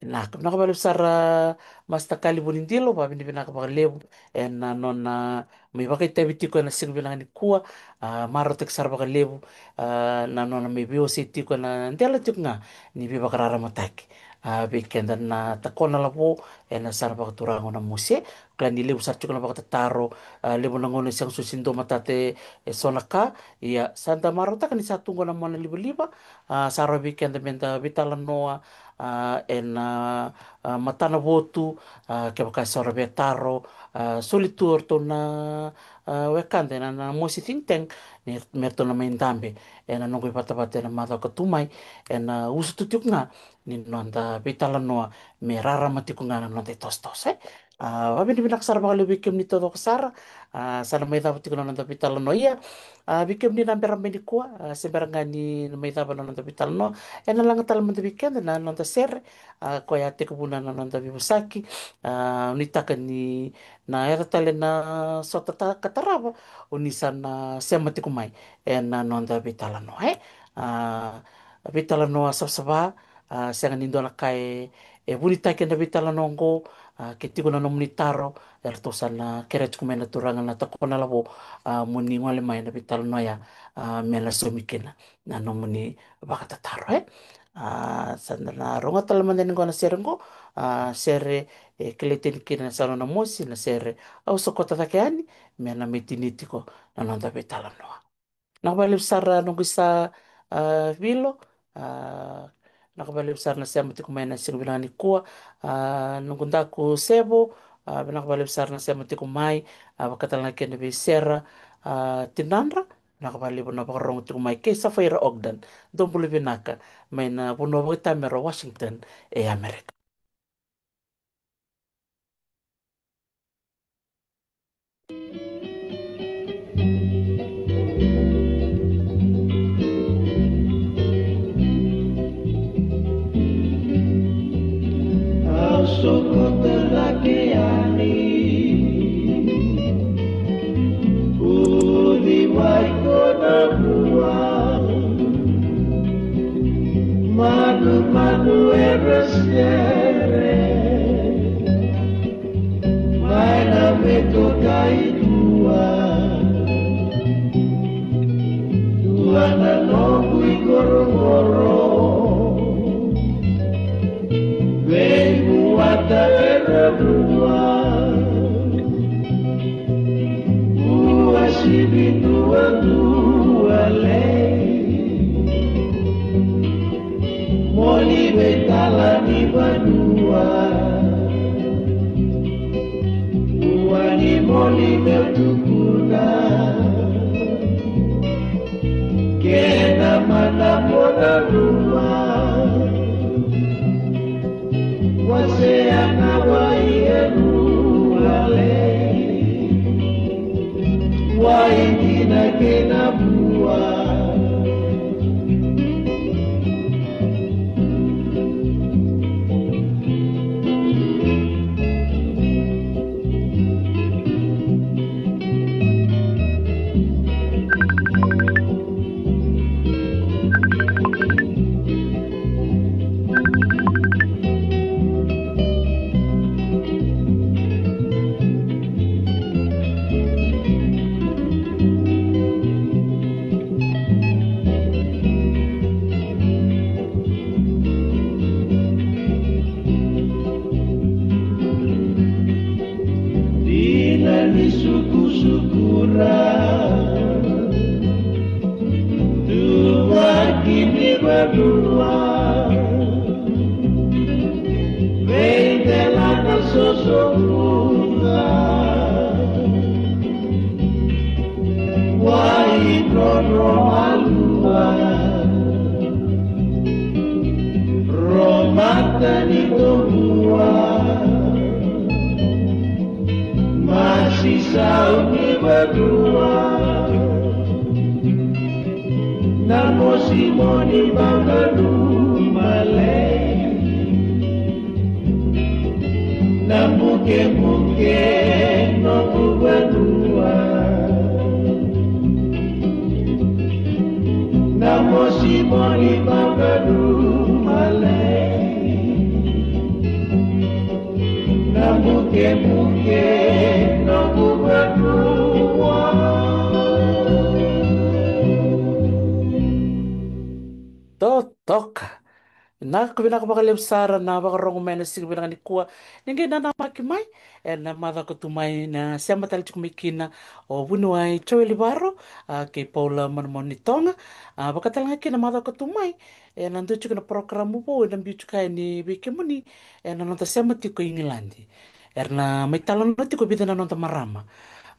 Vinaka, vinaka vakalevu sara Master Kali Vunidilo, vakavinavinaka vakalevu ena nona mai vakaitavi tiko ena siga vinaka nikua, a, marautaki sara vakalevu, a, na nona mai veiwasei tiko ena dela tiko ga ni veivakararamataki, a, vei keda na takona Lavo ena yasana vakaturaga o Namosi. Kila ni levu sara tiko na vakatataro, a, levu na gauna e sega soti ni dua matata e, e so na ka. Ia, sa da marautaka ni sa tu qo na monalivaliva, a, sa rawa vei keda me da veitalanoa, a, ena, a, matanavotu, a, kevaka e so ra via taro, a, soli tu o ratou na, a, wekada ena, na Namosi think tank, ni me ratou na mai dabe ena noqu ivatavata ena macawa ka tu mai, ena usutu tiko ga ni noda veitalanoa me rarama tiko ga na noda itosotoso, e. A, vakavinavinaka sara vakalevu vei kemuni taucoko sara, a, sa na mai cava tiko na noda veitalanoa. Ia, a, vei kemuni na bera mai nikua, a, se bera ga ni na mai cava na noda veitalanoa, ena laga tale mada vei keda na noda sere, a, koya a tekivuna na noda veivosaki, a, nuitaka ni na yaco tale na sota ta-, ka tarava, o ni sa na sema tiko mai ena noda veitalanoa, e. A, veitalanoa savasava, a, sega ni dua na ka e, e vunitaki ena veitalanoa oqo, a, ke tiko na nomuni taro, eratou sa na kerea tiko mai na turaga na takona Lavo, a, moni gole mai na veitalanoa ya, a, me na saumi kina na nomuni vakatataro, e. A, sa da na rogoca tale mada yani qo na sere qo, a, sere e kilai tani kina na yasana Namosi, na sere au sokota cake yani, me na mai tini tiko na noda veitalanoa. Vinaka vakalevu sara noqu isa, a, Vilo, a, vinaka vakalevu sara na sema tiko mai na siga vinaka nikua, a, noqu daku Sevo, a, vinaka vakalevu sara na sema tiko mai, a, vaka tale ga kina vei Sera, a, Tinadra, vinaka vakalevu na vakarorogo tiko mai kei Safaira Ogden, dou bula vinaka, mai na vanua vakaitamera Washington e Amerika. Au sokota cake yani, uci mai ko na vua. Manumanu era sere mai na vetoka i tua. Tua na noqu iqoroqoro, veivuata era vua. Ua sivi duadua lei, moli veitala ni vanua. Wasea na wai e rua lei, wai dina kei na vua. Dina ni sukusukura, tuvaki ni vanua, vei dela na sosokuga, wai drodro malua, romata ni tobua, masi sau ni vanua, na mosi moni baka dumalei, na bukebuke noqu vanua, na mosi moni baka dumalei, na bukebuke noqu vanua. Totoka. Vinaka, vinaka vakalevu sara na vakarogo mai na siga vinaka nikua. Ni qai nanamaki mai ena macawa ka tu mai na sema tale tiko mai kina o vuniwai Joeli Varo, a, kei Paula Manumanu ni Toga. A, vakatalega kina macawa ka tu mai ena dua tiko na porokaramu vou ena biu tiko yani vei kemuni ena noda sema tiko i Igiladi. Era na mai talanoa tiko vica na noda marama,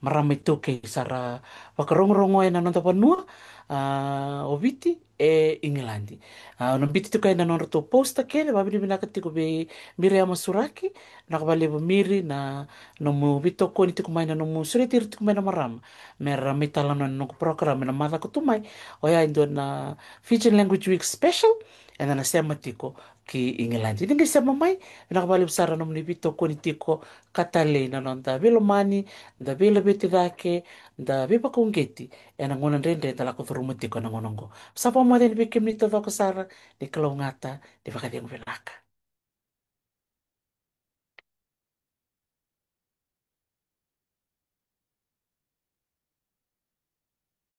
marama iTaukei sa ra vakarogorogo ena noda vanua, a, o Viti e Igiladi. A, au na biuta tiko ena nodratou posta kece, vakavinavinaka tiko vei Miriama Suraki. Vinaka vakalevu Miri na nomu veitokoni tiko mai, na nomu sureti ira tiko mai na marama me ra mai talanoa ena noqu porokaramu ena macawa ka tu mai. Oya e dua na Fijian Language Week special eda na sema tiko ki Igiladi. Ni qai sema mai, vinaka vakalevu sara nomuni veitokoni tiko, ka talei na noda veilomani, da veilaveti cake, da veivakauqeti ena gauna dredre da lako curuma tiko ena gauna oqo. Sa vakamoce yani vei kemuni taucoko sara, ni kalougata, ni vakacegu vinaka.